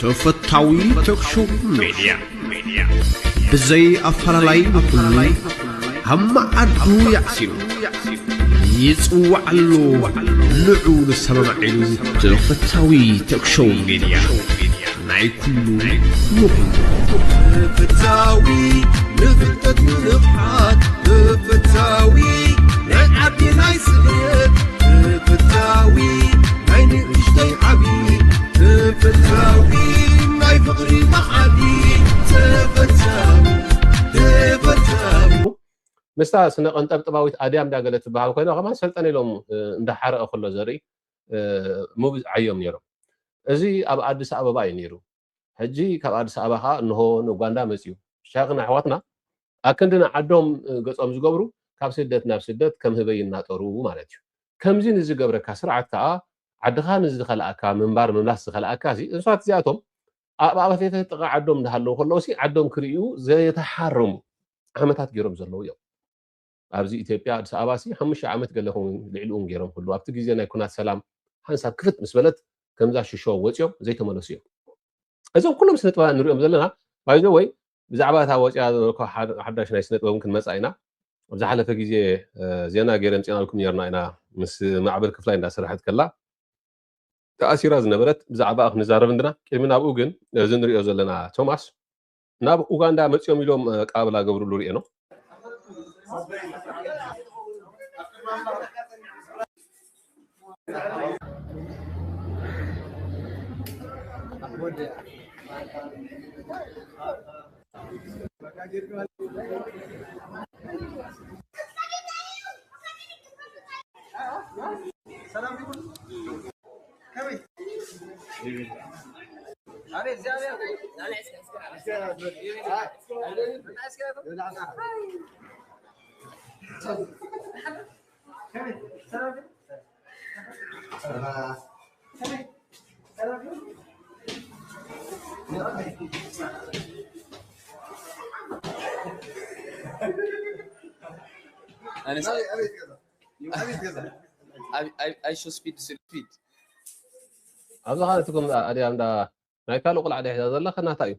ተፈታዊ ቶክሾው ሜድያ ብዘይ ኣፈላላይ ንኹሉ ኣብ መዓዱ ያዕሲሉ ይጽዋዓሉ። ንዑ ንሰማማዒሉ። ተፈታዊ ቶክሾው ሜድያ ናይ ኩሉ ንኹሉ። ተፈታዊ ንፍልጠት ንንቕሓት ተፈታዊ ናይ ዓዲ ናይ ስደት ተፈታዊ ናይ ንእሽተይ ዓቢ ተፈታዊ ናይ ፍቕሪ መዓዲ ተፈታዊ ተፈታዊ ምስታ ስነ ቀንጠብጥባዊት ኣድያም ዳገለ ትበሃል ኮይና ከማን ሰልጠነ ኢሎም እንዳሓረቐ ከሎ ዘርኢ ሙቪ ዓዮም ነይሮም። እዚ ኣብ ኣዲስ ኣበባ እዩ ነይሩ። ሕጂ ካብ ኣዲስ ኣበባ ከዓ እንሆ ንኡጋንዳ መፅዩ። ሻቕን ኣሕዋትና ኣክንዲ ንዓዶም ገፆም ዝገብሩ ካብ ስደት ናብ ስደት ከም ህበይ እናጠሩ ማለት እዩ። ከምዚ ንዝገብረካ ስርዓት ከዓ ዓድኻ ንዝኸልኣካ ምንባር ምምላስ ዝኸልኣካ እዚ እሷት እዚኣቶም ኣብ ኣባቴተ ጥቓ ዓዶም እንዳሃለዉ ከለዉ ሲ ዓዶም ክርእዩ ዘይተሓረሙ ዓመታት ገይሮም ዘለዉ እዮም። ኣብዚ ኢትዮጵያ ኣዲስ ኣበባ ሲ ሓሙሽተ ዓመት ገለኹም ልዕሊ እውን ገይሮም ኩሉ ኣብቲ ግዜ ናይ ኩናት ሰላም ሓንሳብ ክፍት ምስ በለት ከምዛ ሽሾ ወፂኦም ዘይተመለሱ እዮም። እዞም ኩሎም ስነ ጥበባ ንሪኦም ዘለና ባይዞ ወይ ብዛዕባ እታ ወፂያ ሓዳሽ ናይ ስነ ጥበብ ክንመፃ ኢና። ኣብ ዝሓለፈ ግዜ ዜና ገይረ ምፅናልኩም ነርና ኢና ምስ ማዕበል ክፍላይ እንዳሰራሐት ከላ ተኣሲራ ዝነበረት ብዛዕባ ክንዛረብ እንድና ቅድሚ ናብኡ ግን እዚ ንሪኦ ዘለና ቶማስ ናብ ኡጋንዳ መፂኦም ኢሎም ኣቀባብላ ገብርሉ ርኤ ነው። ኣነስ ኣይ ኣይ ኣይ ሾ ስፒድ ስፒድ ኣብዛ ካልእትኩም ኣድያ እንዳ ናይ ካልእ ቆልዓ ድያ ሒዛ ዘላ ከናታ እዩ።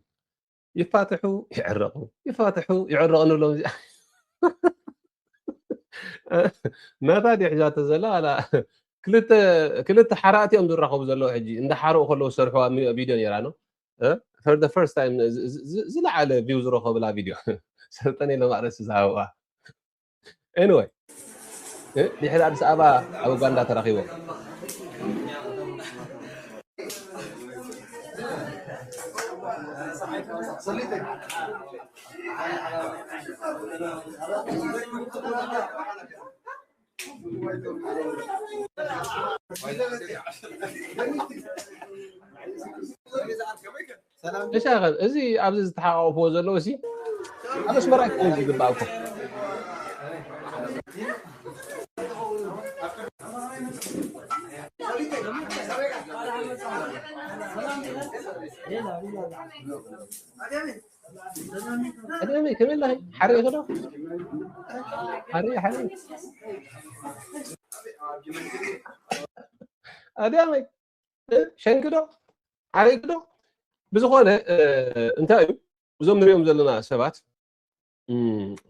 ይፋትሑ ይዕረቑ ይፋትሑ ይዕረቑ ንብሎም እዚኣ ናታ ድያ ሒዛቶ ዘላ ኣላ ክልተ ክልተ ሓራእቲ እዮም ዝራኸቡ ዘለዉ ሕጂ እንዳ ሓረቑ ከለዉ ዝሰርሕዋ ቪድዮ ነይራ ነው for the first time ዝለዓለ ቪው ዝረኸብላ ቪድዮ ሰልጠነ ኢሎም ኣርእስቲ ዝሃብዋ Anyway ድሕሪ ኣዲስ ኣበባ ኣብ ኡጋንዳ ተራኺቦም እሻኸን እዚ ኣብዚ ዝተሓቃቆፍዎ ዘለዉ ሲ ኣብ ኣስመራ ክኾን ዝግባእ እኮ ኣድያመይ ከመይ ኣለኺ? ሓርየ ከዶ ሓርየ ሓርየ ኣድያመይ ሸንግዶ ዓረግዶ ብዝኾነ እንታይ እዩ እዞም ንሪኦም ዘለና ሰባት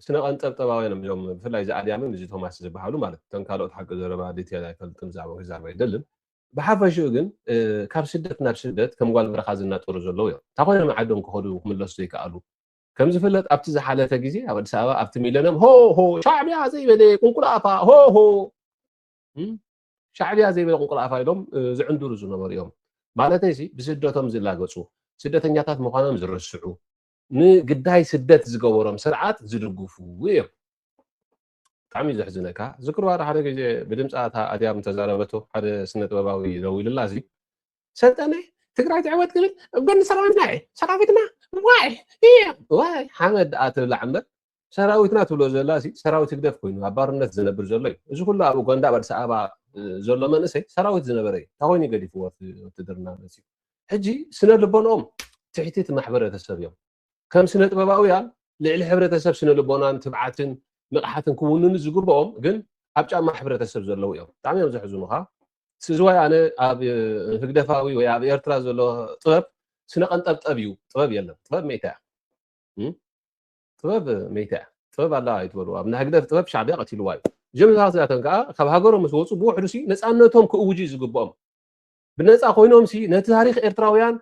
ስነ ቀንጠብጠባውያን እዮም እዞም ብፍላይ እዚ ኣድያምን እዚ ቶማስ ዝበሃሉ ማለት እተን ካልኦት ሓቂ ዘረባ ዲቴል ኣይፈልጥን ብዛዕባ ክዛረብ ኣይደልን ብሓፈሽኡ ግን ካብ ስደት ናብ ስደት ከም ጓል በረኻ ዝናጠሩ ዘለዉ እዮም እንታይ ኮይኖም ዓዶም ክኸዱ ክምለሱ ዘይከኣሉ ከም ዝፍለጥ ኣብቲ ዝሓለፈ ግዜ ኣብ ኣዲስ ኣበባ ኣብቲ ሚለንየም ሆ ሆ ሻዕብያ ዘይበለ ቁንቁላፋ ሆ ሆ ሻዕብያ ዘይበለ ቁንቁላፋ ኢሎም ዝዕንድሩ ዝነበሩ እዮም። ማለተይሲ ብስደቶም ዝላገፁ፣ ስደተኛታት ምዃኖም ዝረስዑ፣ ንግዳይ ስደት ዝገበሮም ስርዓት ዝድግፉ እዮም። ብጣዕሚ እዩ ዘሕዝነካ። ዝክሩ ሓደ ሓደ ግዜ ብድምፃ እታ ኣድያም ተዛረበቶ ሓደ ስነ ጥበባዊ ደዊሉላ እዚ ሰልጠነ ትግራይ ትዕወት ክብል ኣብ ጎኒ ሰራዊትና እየ ሰራዊትና ዋይ እየ ዋይ ሓመድ ደኣ ትብላዕ እምበር ሰራዊትና ትብሎ ዘላ ሲ ሰራዊት ህግደፍ ኮይኑ ኣብ ባርነት ዝነብር ዘሎ እዩ። እዚ ኩሉ ኣብ ኡጋንዳ ኣብ ኣዲስ ኣበባ ዘሎ መንእሰይ ሰራዊት ዝነበረ እዩ። እንታይ ኮይኑ ገዲፍዎ ውትድርና መፅዩ? ሕጂ ስነ ልቦንኦም ትሕቲ እቲ ማሕበረተሰብ እዮም። ከም ስነ ጥበባውያን ልዕሊ ሕብረተሰብ ስነ ልቦናን ትብዓትን ንቕሓትን ክውንኑ ዝግብኦም ግን ኣብ ጫማ ሕብረተሰብ ዘለዉ እዮም። ብጣዕሚ እዮም ዘሕዝኑኻ። ስዝዋይ ኣነ ኣብ ህግደፋዊ ወይ ኣብ ኤርትራ ዘሎ ጥበብ ስነ ቀንጠብጠብ እዩ። ጥበብ የለን። ጥበብ መይታ እያ። እም? ጥበብ መይታ እያ። ጥበብ ኣላ ኣይትበሉ። ኣብ ናይ ህግደፍ ጥበብ ሻዕብያ ቀቲልዋ እዩ። ጀምታት እዚኣተን ከዓ ካብ ሃገሮም ምስ ወፁ ብውሕዱ ሲ ነፃነቶም ክእውጁ እዩ ዝግብኦም። ብነፃ ኮይኖም ሲ ነቲ ታሪክ ኤርትራውያን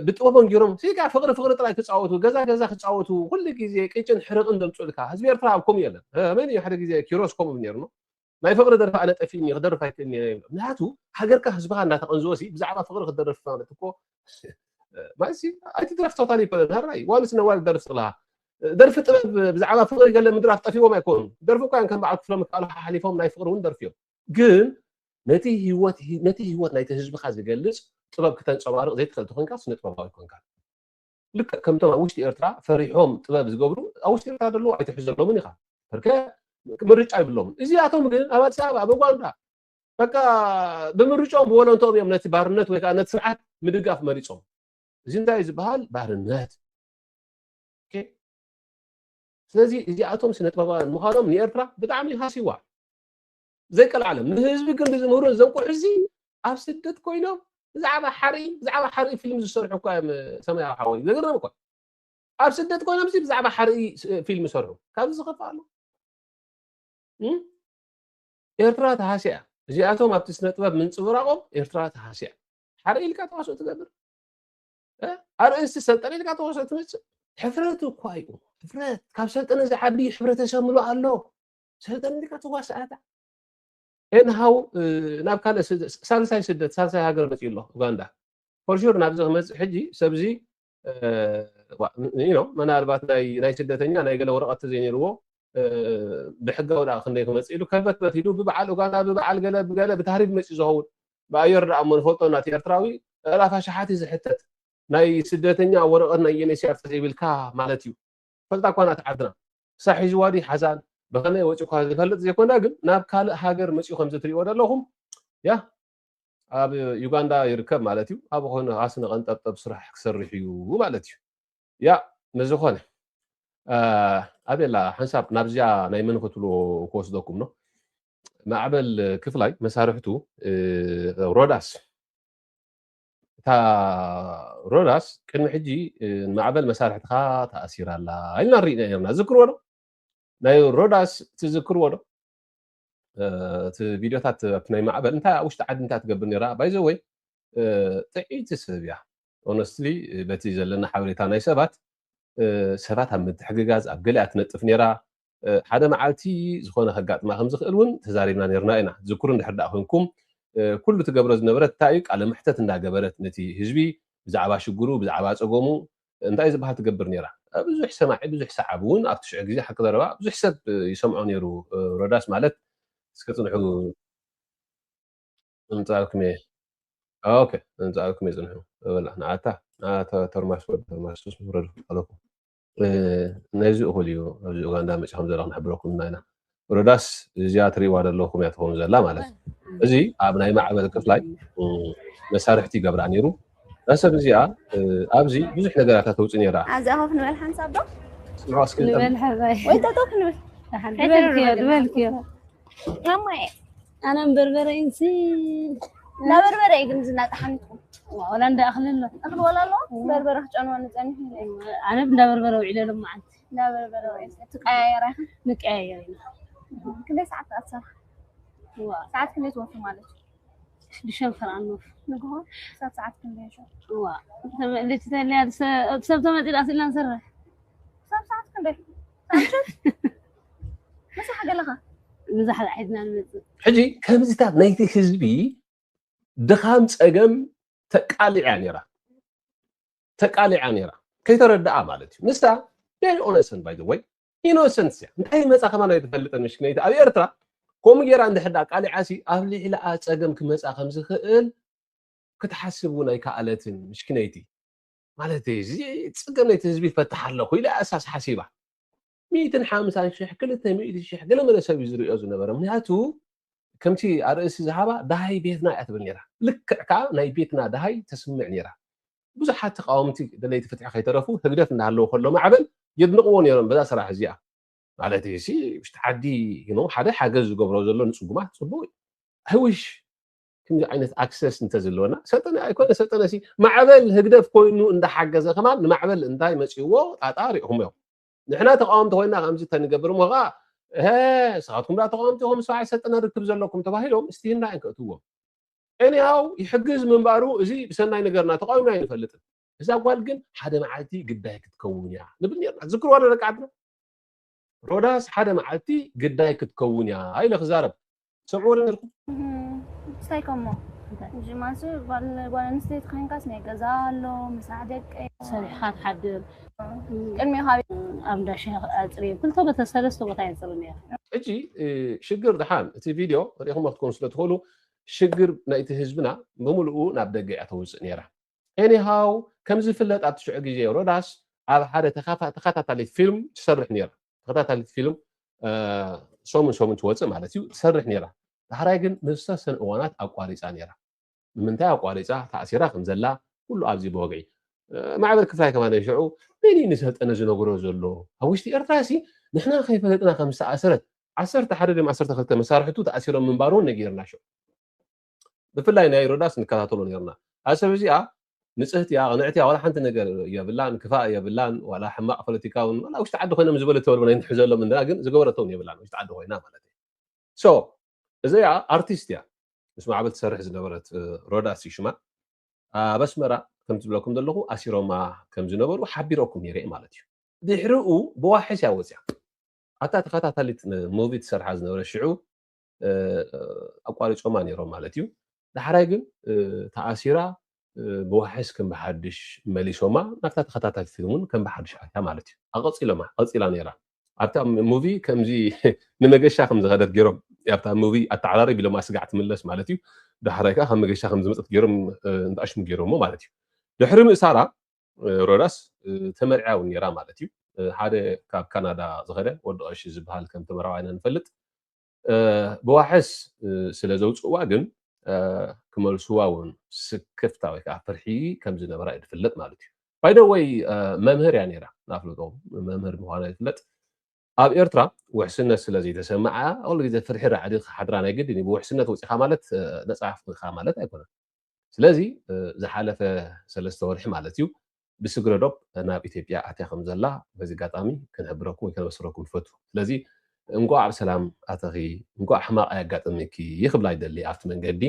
ብጥበቦም ገይሮም ሲካ ፍቅሪ ፍቅሪ ጥራይ ክፃወቱ፣ ገዛ ገዛ ክፃወቱ፣ ኩሉ ግዜ ቅጭን ሕርቅን ዘምፅኡልካ። ህዝቢ ኤርትራ ኣብ ከምኡ የለን። መን እዩ ሓደ ግዜ ኪሮስ ከምኡ ነይሩ ነው? ናይ ፍቅሪ ደርፊ ኣነ ጠፊእኒ ክደርፍ ኣይክእልኒ እየ ይብሎ። ምክንያቱ ሃገርካ ህዝብካ እንዳተቐንዝወ ሲ ብዛዕባ ፍቅሪ ክደርፍ ማለት እኮ ማለት ሲ ኣይትድረፍ ቶታሊ ይኮነን። ሃራይ ዋንስ ነዋል ደርፍ ስላ ደርፊ ጥበብ ብዛዕባ ፍቅሪ ገለ ምድራፍ ጠፊዎም ኣይኮኑን። ደርፊ እኳ ከም በዓል ክፍሎም ካልኦ ሓሊፎም ናይ ፍቅሪ እውን ደርፊ እዮም። ግን ነቲ ህይወት ነቲ ህይወት ናይቲ ህዝብካ ዝገልጽ ጥበብ ክተንጸባርቕ ዘይትኽእል ተኾንካ ስነ ጥበባዊ ኣይኮንካ። ልክዕ ከምቶም ኣብ ውሽጢ ኤርትራ ፈሪሖም ጥበብ ዝገብሩ ኣብ ውሽጢ ኤርትራ ዘለዉ ኣይትሕዘሎምን ኢኻ። በርከ ምርጫ ይብሎምን። እዚኣቶም ግን ኣብ ኣዲስ ኣበባ ኣብ ኡጋንዳ በቃ ብምርጫኦም ብወለንትኦም እዮም ነቲ ባርነት ወይ ከዓ ነቲ ስርዓት ምድጋፍ መሪጾም። እዚ እንታይ እዩ ዝበሃል? ባርነት። ኦኬ? ስለዚ እዚኣቶም ስነ ጥበባውያን ምዃኖም ንኤርትራ ብጣዕሚ ሃሲዋ። ዘይቀልዓለም ንህዝቢ ክንዲ ዝምህሩን ዘንቁሕ እዚ ኣብ ስደት ኮይኖም ብዛዕባ ሓርኢ ብዛዕባ ሓርኢ ፊልም ዝሰርሑ እኳ እዮም። ሰማያዊ ሓወይ ዘገርም እኳ ኣብ ስደት ኮይኖም እዚ ብዛዕባ ሓርኢ ፊልም ይሰርሑ። ካብዚ ዝኸፍእ ኣሎ? እም? ኤርትራ ተሃስያ። እዚኣቶም ኣብቲ ስነ ጥበብ ምንጽብራቖም ኤርትራ ተሃስያ። ሓርኢ ኢልካ ተዋስኦ ትገብር። እ? ኣርእስቲ ሰልጠነ ኢልካ ተዋስኦ ትመጽእ። ሕፍረት እኳ እዩ። ሕፍረት። ካብ ሰልጠነ ዝዓቢ ሕብረተሰብ ምሉእ ኣሎ። ሰልጠነ ኢልካ ተዋስኣታ። ኤንሃው ናብ ካልእ ስደ- ሳልሳይ ስደት ሳልሳይ ሃገር መጽኡ ኣሎ ኡጋንዳ። ፎር ሹር ናብዚ ክመጽእ ሕጂ ሰብዚ you know ምናልባት ናይ ናይ ስደተኛ ናይ ገለ ወረቐት ተዘይነይርዎ ብሕጋዊ ደኣ ክንደይ ክመጽእ ኢሉ ከርበትበት ኢሉ ብበዓል ኡጋንዳ ብበዓል ገለ ብገለ ብታህሪብ መጽኡ ዝኸውን ብኣየር ደኣ እሞ ንፈልጦ ናቲ ኤርትራዊ ኣላፍ ኣሽሓት እዩ ዝሕተት ናይ ስደተኛ ወረቐት ናይ ዩኤንኤችሲኣር ተዘይብልካ ማለት እዩ። ፈልጣ እኳ ናቲ ዓድና ክሳብ ሕዚ ዋዲ ሓዛን ብኸመይ ወፂኡ እኳ ዝፈልጥ ዘይኮና ግን ናብ ካልእ ሃገር መፂኡ ከምዚ ትሪእዎ ዘለኹም ያ ኣብ ዩጋንዳ ይርከብ ማለት እዩ። ኣብ ኾነ ኣስነ ቀንጠብጠብ ስራሕ ክሰርሕ እዩ ማለት እዩ። ያ ንዝኾነ ኣቤላ ሓንሳብ ናብዚኣ ናይ መን ክትብልዎ ክወስደኩም ነው። ማዕበል ክፍላይ መሳርሕቱ ሮዳስ እታ ሮዳስ ቅድሚ ሕጂ ማዕበል መሳርሕትኻ ተኣሲራ ኣላ ኢልና ንርኢ ነርና ዝክርዎ ዶ ናይ ሮዳስ ትዝክርዎ ዶ እቲ ቪድዮታት ኣብቲ ናይ ማዕበል እንታይ ኣብ ውሽጢ ዓዲ እንታይ ትገብር ነራ ባይዘወይ ጥዒቲ ሰብ እያ ኦነስትሊ በቲ ዘለና ሓበሬታ ናይ ሰባት ሰባት ኣብ ምትሕግጋዝ ኣብ ገሊኣ ትነጥፍ ነራ ሓደ መዓልቲ ዝኾነ ከጋጥማ ከም ዝኽእል እውን ተዛሪብና ነርና ኢና ዝክሩ እንድሕር ደኣ ኮንኩም ኩሉ ትገብሮ ዝነበረት እንታይ እዩ ቃለ መሕተት እንዳገበረት ነቲ ህዝቢ ብዛዕባ ሽግሩ ብዛዕባ ፀገሙ እንታይ ዝበሃል ትገብር ነራ ብዙሕ ሰማዒ ብዙሕ ሰዓብ እውን ኣብቲ ሽዑ ግዜ ሓቂ ዘረባ ብዙሕ ሰብ ይሰምዖ ነይሩ ሮዳስ ማለት እስከ ፅንሑ ምምፃእኩም እየ ኦኬ ምምፃእኩም እየ ፅንሑ በላ ንዓታ ንዓታ ተርማስ ወዲ ተርማስ ሱስ ምፍረዱ ኣለኩም ነዚ እኹል እዩ ኣብዚ ኡጋንዳ መፂኹም ዘለኹም ንሕብረኩም ኢና ኢና ሮዳስ እዚኣ ትሪእዋ ዘለኹም እያ ትኸውን ዘላ ማለት እዩ እዚ ኣብ ናይ ማዕበል ክፍላይ መሳርሕቲ ይገብራ ነይሩ እዛ ሰብ እዚኣ ኣብዚ ብዙሕ ነገራት ተውፅእ ነይራ ኣብዚኣ ኮፍ ንበል ሓንሳብ ዶ ንበል ሓራይ ወይ ጠጠው ክንብል ድበልክዮ ድበልክዮ ማማየ ኣነ በርበረ ኢንሲ እንዳ በርበረ እዩ ግን ዝናጣ ሓኒትኩም ዋላ እንዳ እኽሊ ኣሎ እኽሊ ዋላ ኣሎ በርበረ ክጨንዋ ንፀኒሕ ኣነ እንዳ በርበረ ውዒለ ሎም መዓልቲ እንዳ በርበረ ውዒል ትቀያየራ ኢኻ ንቀያየር ኢና ክንደይ ሰዓት ትኣትሰራ ሰዓት ክንደይ ትወፊ ማለት እዩ ሽዱሽተ ፈርኣኖፍ ንግሆ ክሳብ ሰዓት ክንደይ ሸ እዋ ተመልቲ ተልያ ሰብ ተመልቲ ዳስ ኢልና ንሰርሕ ክሳብ ሰዓት ክንደይ ምሳሕ ገለኻ ምሳሕ ሒዝና ንመፅእ ሕጂ ከምዚታት ናይቲ ህዝቢ ድኻም ፀገም ተቃሊዓ ነራ ተቃሊዓ ነራ ከይተረድኣ ማለት እዩ ንሳ very innocent by the way innocent እያ እንታይ መፃ ከማን ኣይትፈልጥን ምሽክነይቲ ኣብ ኤርትራ ከምኡ ገይራ እንድሕር ቃሊዓ ሲ ኣብ ልዕሊኣ ፀገም ክመፃ ከም ዝኽእል ክትሓስብ እውን ኣይከኣለትን ምሽክነይቲ ማለት እዚ ፀገም ናይቲ ህዝቢ ይፈትሕ ኣለኹ ኢላ እሳስ ሓሲባ ሚእትን ሓምሳን ሽሕ ክልተ ሚእቲ ሽሕ ገለ መለ ሰብ እዩ ዝሪኦ ዝነበረ ምክንያቱ ከምቲ ኣርእሲ ዝሃባ ደሃይ ቤትና እያ ትብል ነራ ልክዕ ከዓ ናይ ቤትና ደሃይ ተስምዕ ነራ ብዙሓት ተቃወምቲ ደለይቲ ፍትሒ ከይተረፉ ህግደፍ እንዳሃለዉ ከሎ ማዕበል የድንቕዎ ነይሮም በዛ ስራሕ እዚኣ ማለት እዩ ሲ ውሽጢ ዓዲ ኖ ሓደ ሓገዝ ዝገብሮ ዘሎ ንፅጉማት ፅቡቅ ሕውሽ ከምዚ ዓይነት ኣክሰስ እንተዝህልወና፣ ሰልጠነ ኣይኮነ ሰልጠነ ሲ ማዕበል ህግደፍ ኮይኑ እንዳሓገዘ ከማን ንማዕበል እንታይ መጺእዎ ጣጣ ሪእኹም እዮም። ንሕና ተቃወምቲ ኮይና ከምዚ ተንገብር እሞ ከዓ፣ "እሀ፣ ንስኻትኩም ዳ ተቃወምቲ ኢኹም፣ ሰብኣይ ሰልጠነ ርክብ ዘለኩም" ተባሂሎም እስቲህና እዮም ከእትዎም። ኤኒሃው ይሕግዝ ምንባሩ እዚ ብሰናይ ነገርና ተቃዊምና ኣይንፈልጥን። እዛ ጓል ግን ሓደ መዓልቲ ግዳይ ክትከውን እያ ንብል ነርና። ዝክርዋ ዶ ደቂ ዓድና? ሮዳስ ሓደ መዓልቲ ግዳይ ክትከውን እያ ኢለ ክዛረብ ሰምዕዎ ዶ ነርኩም? ስታይ ከሞ ጅማንሱ ጓል ኣንስተይቲ ኮይንካስ ናይ ገዛ ኣሎ፣ ምሳሕ ደቂ ሰሪሕካ ትሓድር። ቅድሚ ካብ ኣብ እንዳ ሻሂ ኣፅርየ ክልተ ቦታ ሰለስተ ቦታ የፅሪ ነይረ። ሕጂ ሽግር ድሓን እቲ ቪድዮ ሪኢኹሞ ክትኮኑ ስለ ትኽእሉ ሽግር ናይቲ ህዝብና ብምልኡ ናብ ደገ እያ ተውፅእ ነይራ። ኤኒሃው ከም ዝፍለጥ ኣብቲ ሽዑ ግዜ ሮዳስ ኣብ ሓደ ተኸታታሊት ፊልም ትሰርሕ ነይራ። ተኸታታሊት ፊልም ሰሙን ሰሙን ትወፅእ ማለት እዩ ትሰርሕ ነይራ። ዳሕራይ ግን ንዝተወሰነ እዋናት ኣቋሪፃ ነይራ። ንምንታይ ኣቋሪፃ ተኣሲራ ከም ዘላ ኩሉ ኣብዚ ብወግዒ ማዕበል ክፍላይ ከማን ሽዑ መን እዩ ንሰልጠነ ዝነግሮ ዘሎ ኣብ ውሽጢ ኤርትራ ሲ ንሕና ከይፈለጥና ከም ዝተኣሰረት ዓሰርተ ሓደ ድም ዓሰርተ ክልተ መሳርሕቱ ተኣሲሮም ምንባሩ እውን ነጊርና ሽዑ ብፍላይ ናይ ሮዳስ ንከታተሎ ነርና ኣብ ሰብ እዚኣ ንፅህቲ እያ ቅንዕቲ እያ ዋላ ሓንቲ ነገር የብላን ክፋእ የብላን ዋላ ሕማቅ ፖለቲካውን ዋላ ውሽጢ ዓዲ ኮይኖም ዝበለ ተበልቦ ናይ ንሕዘሎም እንዳ ግን ዝገበረቶም የብላን ውሽጢ ዓዲ ኮይና ማለት እዩ so እዚኣ ኣርቲስት እያ ምስ ማዕበል ትሰርሕ ዝነበረት ሮዳስ እዩ ሽማ ኣብ ኣስመራ ከም ትብለኩም ዘለኹ ኣሲሮማ ከም ዝነበሩ ሓቢረኩም ነይረ ማለት እዩ ድሕሪኡ ብዋሕስ እያ ወፅያ ኣብታ ተኸታታሊት ሙቪ ትሰርሓ ዝነበረ ሽዑ ኣቋሪፆማ ነይሮም ማለት እዩ ዳሕራይ ግን ተኣሲራ ብዋሕስ ከም ብሓድሽ መሊሶማ ናብታ ተኸታታሊት ፊልም እውን ከም ብሓድሽ ኣትያ ማለት እዩ ኣቐፂሎማ ቀፂላ ነይራ ኣብታ ሙቪ ከምዚ ንመገሻ ከም ዝኸደት ገይሮም ኣብታ ሙቪ ኣተዓራሪብ ኢሎም ስጋዕ ትምለስ ማለት እዩ ዳሕራይ ከዓ ካብ መገሻ ከም ዝመፀት ገይሮም እንዳኣሽሙ ገይሮሞ ማለት እዩ ድሕሪ ምእሳራ ሮዳስ ተመርዕያ እውን ነይራ ማለት እዩ ሓደ ካብ ካናዳ ዝኸደ ወዲ ቀሺ ዝበሃል ከም ተመራዋይና ንፈልጥ ብዋሕስ ስለ ዘውፅእዋ ግን ክመልስዋ እውን ስክፍታ ወይ ከዓ ፍርሒ ከም ዝነበራ እዩ ዝፍለጥ ማለት እዩ ባይደወይ መምህር እያ ነይራ ናፍለጦ መምህር ምኳና ይፍለጥ ኣብ ኤርትራ ውሕስነት ስለ ዘይተሰምዓ ኩሉ ግዜ ፍርሒ ራዕዲ ክሓድራ ናይ ግድን እዩ ብውሕስነት ወፂኻ ማለት ነፃ ኢኻ ማለት ኣይኮነን ስለዚ ዝሓለፈ ሰለስተ ወርሒ ማለት እዩ ብስግረ ዶብ ናብ ኢትዮጵያ ኣትያ ከም ዘላ በዚ ኣጋጣሚ ክንሕብረኩም ወይ ከነበስረኩም ንፈቱ ስለዚ እንኳዕ ብሰላም ኣተኺ እንኳዕ ሕማቕ ኣየጋጠመኪ ክብላ ይደሊ ኣብቲ መንገዲ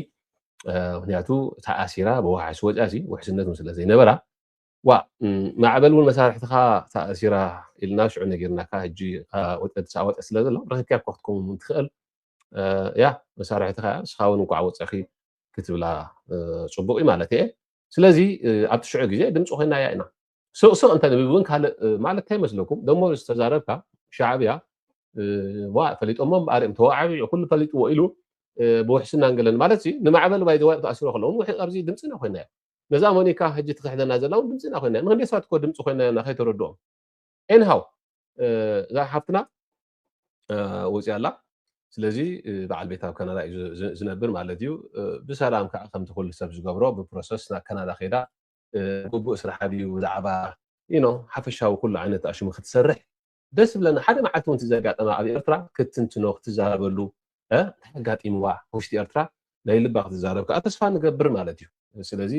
ምክንያቱ ተኣሲራ ብዋሕስ ወፅያ ውሕስነት ስለ ዘይነበራ ዋ ማዕበል እውን መሳርሕትኻ ተኣሲራ ኢልና ሽዑ ነጊርናካ ሕጂ ወፀ ስለ ዘሎ ረክብኪያ እኳ ክትከውን ትኽእል ያ መሳርሕትኻ ንስኻ እውን እንኳዕ ወፀኺ ክትብላ ፅቡቅ እዩ ማለት እየ ስለዚ ኣብቲ ሽዑ ግዜ ድምፂ ኮይና እያ ኢና ስቕ ስቕ እንተ ንብል እውን ካልእ ማለት እንታይ መስለኩም ደሞ ዝተዛረብካ ሻዕብያ ዋ ፈሊጦሞ እምበኣር እዮም ተዋዓቢዑ ኩሉ ፈሊጥዎ ኢሉ ብውሕስና ንገለን ማለት ሲ ንማዕበል ባይ ዘዋይ ተኣሲሮ ከለውን ኣብዚ ድምፅና ኮይና እያ ነዛ ሞኒካ ሕጂ ትክሕደና ዘላ እውን ድምፅና ኮይና እያ ንክንደይ ሰባት እኮ ድምፂ ኮይና ኢና ከይተረድኦም ኤንሃው እዛ ሓፍትና ወፂያ ኣላ ስለዚ በዓል ቤት ኣብ ካናዳ እዩ ዝነብር ማለት እዩ ብሰላም ከዓ ከምቲ ኩሉ ሰብ ዝገብሮ ብፕሮሰስ ናብ ካናዳ ከይዳ ግቡእ ስራሕ ድዩ ብዛዕባ ሓፈሻዊ ኩሉ ዓይነት ኣሽሙ ክትሰርሕ ደስ ብለና ሓደ መዓልቲ እውን ዘጋጠማ ኣብ ኤርትራ ክትትንትኖ ክትዛረበሉ እንታይ ኣጋጢምዋ ውሽጢ ኤርትራ ናይ ልባ ክትዛረብ ከዓ ተስፋ ንገብር ማለት እዩ ስለዚ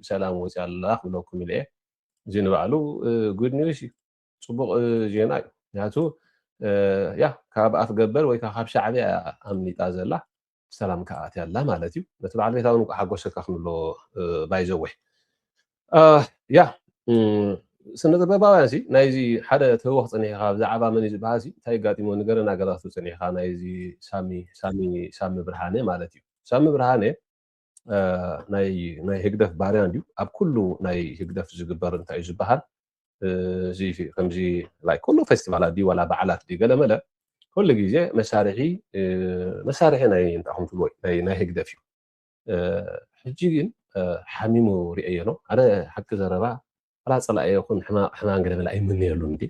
ሰላም ወፂ ኣላ ክብለኩም ኢለ እዚ ንባዕሉ ጉድ ኒውስ እዩ ፅቡቅ ዜና እዩ ምክንያቱ ያ ካብ ኣፍ ገበር ወይ ካብ ሻዕብያ ኣምሊጣ ዘላ ሰላም ከኣትያ ኣላ ማለት እዩ ነቲ በዓል ቤታውን ሓጎሰካ ክንብሎ ባይዘወይ ያ ስነ ጥበባውያን ሲ ናይዚ ሓደ ትህወኽ ፀኒሕካ ብዛዕባ መን እዩ ዝበሃል ሲ እንታይ ጋጢሞ ንገረና ገዛቱ ፀኒሕካ ናይዚ ሳሚ ሳሚ ሳሚ ብርሃነ ማለት እዩ ሳሚ ብርሃነ ናይ ህግደፍ ባርያ እንድዩ ኣብ ኩሉ ናይ ህግደፍ ዝግበር እንታይ እዩ ዝበሃል እዚ ከምዚ ኩሉ ፌስቲቫላት ድዩ ዋላ በዓላት ድዩ ገለመለ ኩሉ ግዜ መሳርሒ መሳርሒ ናይ እንታይ ከም ትብሎ ናይ ህግደፍ እዩ ሕጂ ግን ሓሚሙ ሪአዮ ነው ኣነ ሓቂ ዘረባ ላ ፀላእ ይኹን ሕማን ገለመለ ኣይምንየሉን እንዲ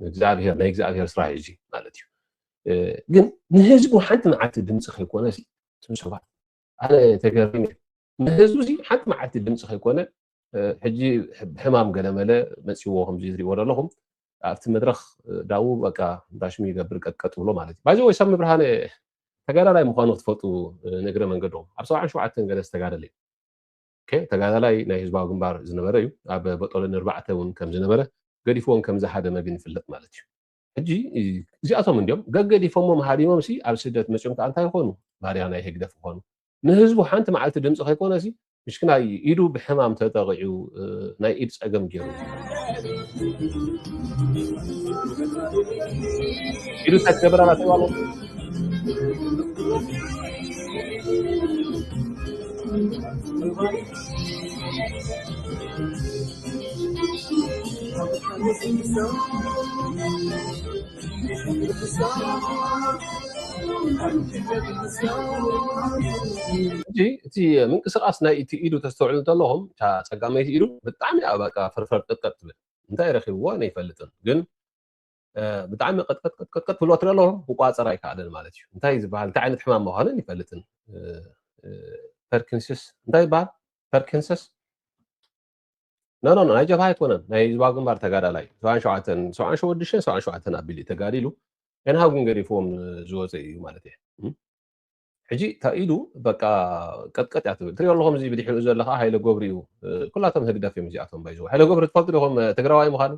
እግዚኣብሔር ናይ እግዚኣብሔር ስራሕ እዚ ማለት እዩ ግን ንህዝቡ ሓንቲ መዓልቲ ድምፂ ከይኮነ ትም ሰባት ኣነ ተገሪም ንህዝቡ ዚ ሓንቲ መዓልቲ ድምፂ ከይኮነ ሕጂ ሕማም ገለመለ መፅዎ ከምዚ ዝሪእዎ ዘለኹም ኣብቲ መድረክ ዳኡ በቃ እንዳሽሙ ይገብር ቀጥቀጥ ብሎ ማለት እዩ ባይዘ ወይ ሰብ ምብርሃነ ተጋዳላይ ምዃኑ ክትፈልጡ፣ እ፣ ንእግረ መንገዶም። ኣብ ሰብዓን ሸውዓተን ገለ ዝተጋደለ እዩ። ኦኬ፣ ተጋዳላይ ናይ ህዝባዊ ግንባር ዝነበረ እዩ። ኣብ በጦለ ንርባዕተ እውን ከም ዝነበረ፣ ገዲፍዎም ከም ዝሃደመ ግን ይፍለጥ ማለት እዩ። ሕጂ፣ እ፣ እዚኣቶም እንዲዮም ገገዲፎሞም ሃዲሞም ሲ ኣብ ስደት መጺኦም ከኣ እንታይ ይኾኑ? ባርያ ናይ ህግደፍ ይኾኑ። ንህዝቡ ሓንቲ መዓልቲ ድምፂ ከይኮነ ሲ፣ ምሽክናይ ኢዱ ብሕማም ተጠቒዑ፣ እ፣ ናይ ኢድ ጸገም ገይሩ። ኢዱ እንታይ ትገብር ኣላ ትብሉ ኣለኹም? ሕጂ እቲ ምንቅስቓስ ናይ እቲ ኢዱ ተስተውዕሉ እንተለኹም፣ እታ ጸጋመይቲ ኢዱ ብጣዕሚ እያ በቃ ፈርፈር ቅጥቀጥ ትብል። እንታይ ረኺብዎ ኣነ ኣይፈልጥን። ግን፣ እ፣ ብጣዕሚ ቅጥቀጥ ቅጥቀጥ ትብሎ ትርኢ ኣለኹም፣ ክቋጸር ኣይከኣለን ማለት እዩ። እንታይ ዝበሃል፣ እንታይ ዓይነት ሕማም ምዃኑ ኣይፈልጥን። እ፣ እ፣ ፐርኪንስስ እንታይ ይበሃል? ፐርኪንስስ? ኖ፣ ኖ፣ ኖ፣ ናይ ጀብሃ ኣይኮነን። ናይ ህዝባዊ ግንባር ተጋዳላይ። ሰብዓን ሸውዓተን፣ ሰብዓን ሽዱሽተን፣ ሰብዓን ሸውዓተን ኣቢሉ እዩ ተጋዲሉ። ኤንሃው ግን ገዲፍዎም ዝወፀ እዩ ማለት እየ። እም? ሕጂ እታ ኢዱ በቃ ቀጥቀጥ እያ ትብል። ትሪኦ ኣለኹም፣ እዚ ብድሕሪኡ ዘሎ ከዓ ሃይለ ገብሩ እዩ። እ፣ ኩላቶም ህግደፍ እዮም እዚኣቶም ባይዘው። ሃይለ ገብሩ ትፈልጡ ዲኹም፣ እ፣ ትግራዋይ ምዃኑ?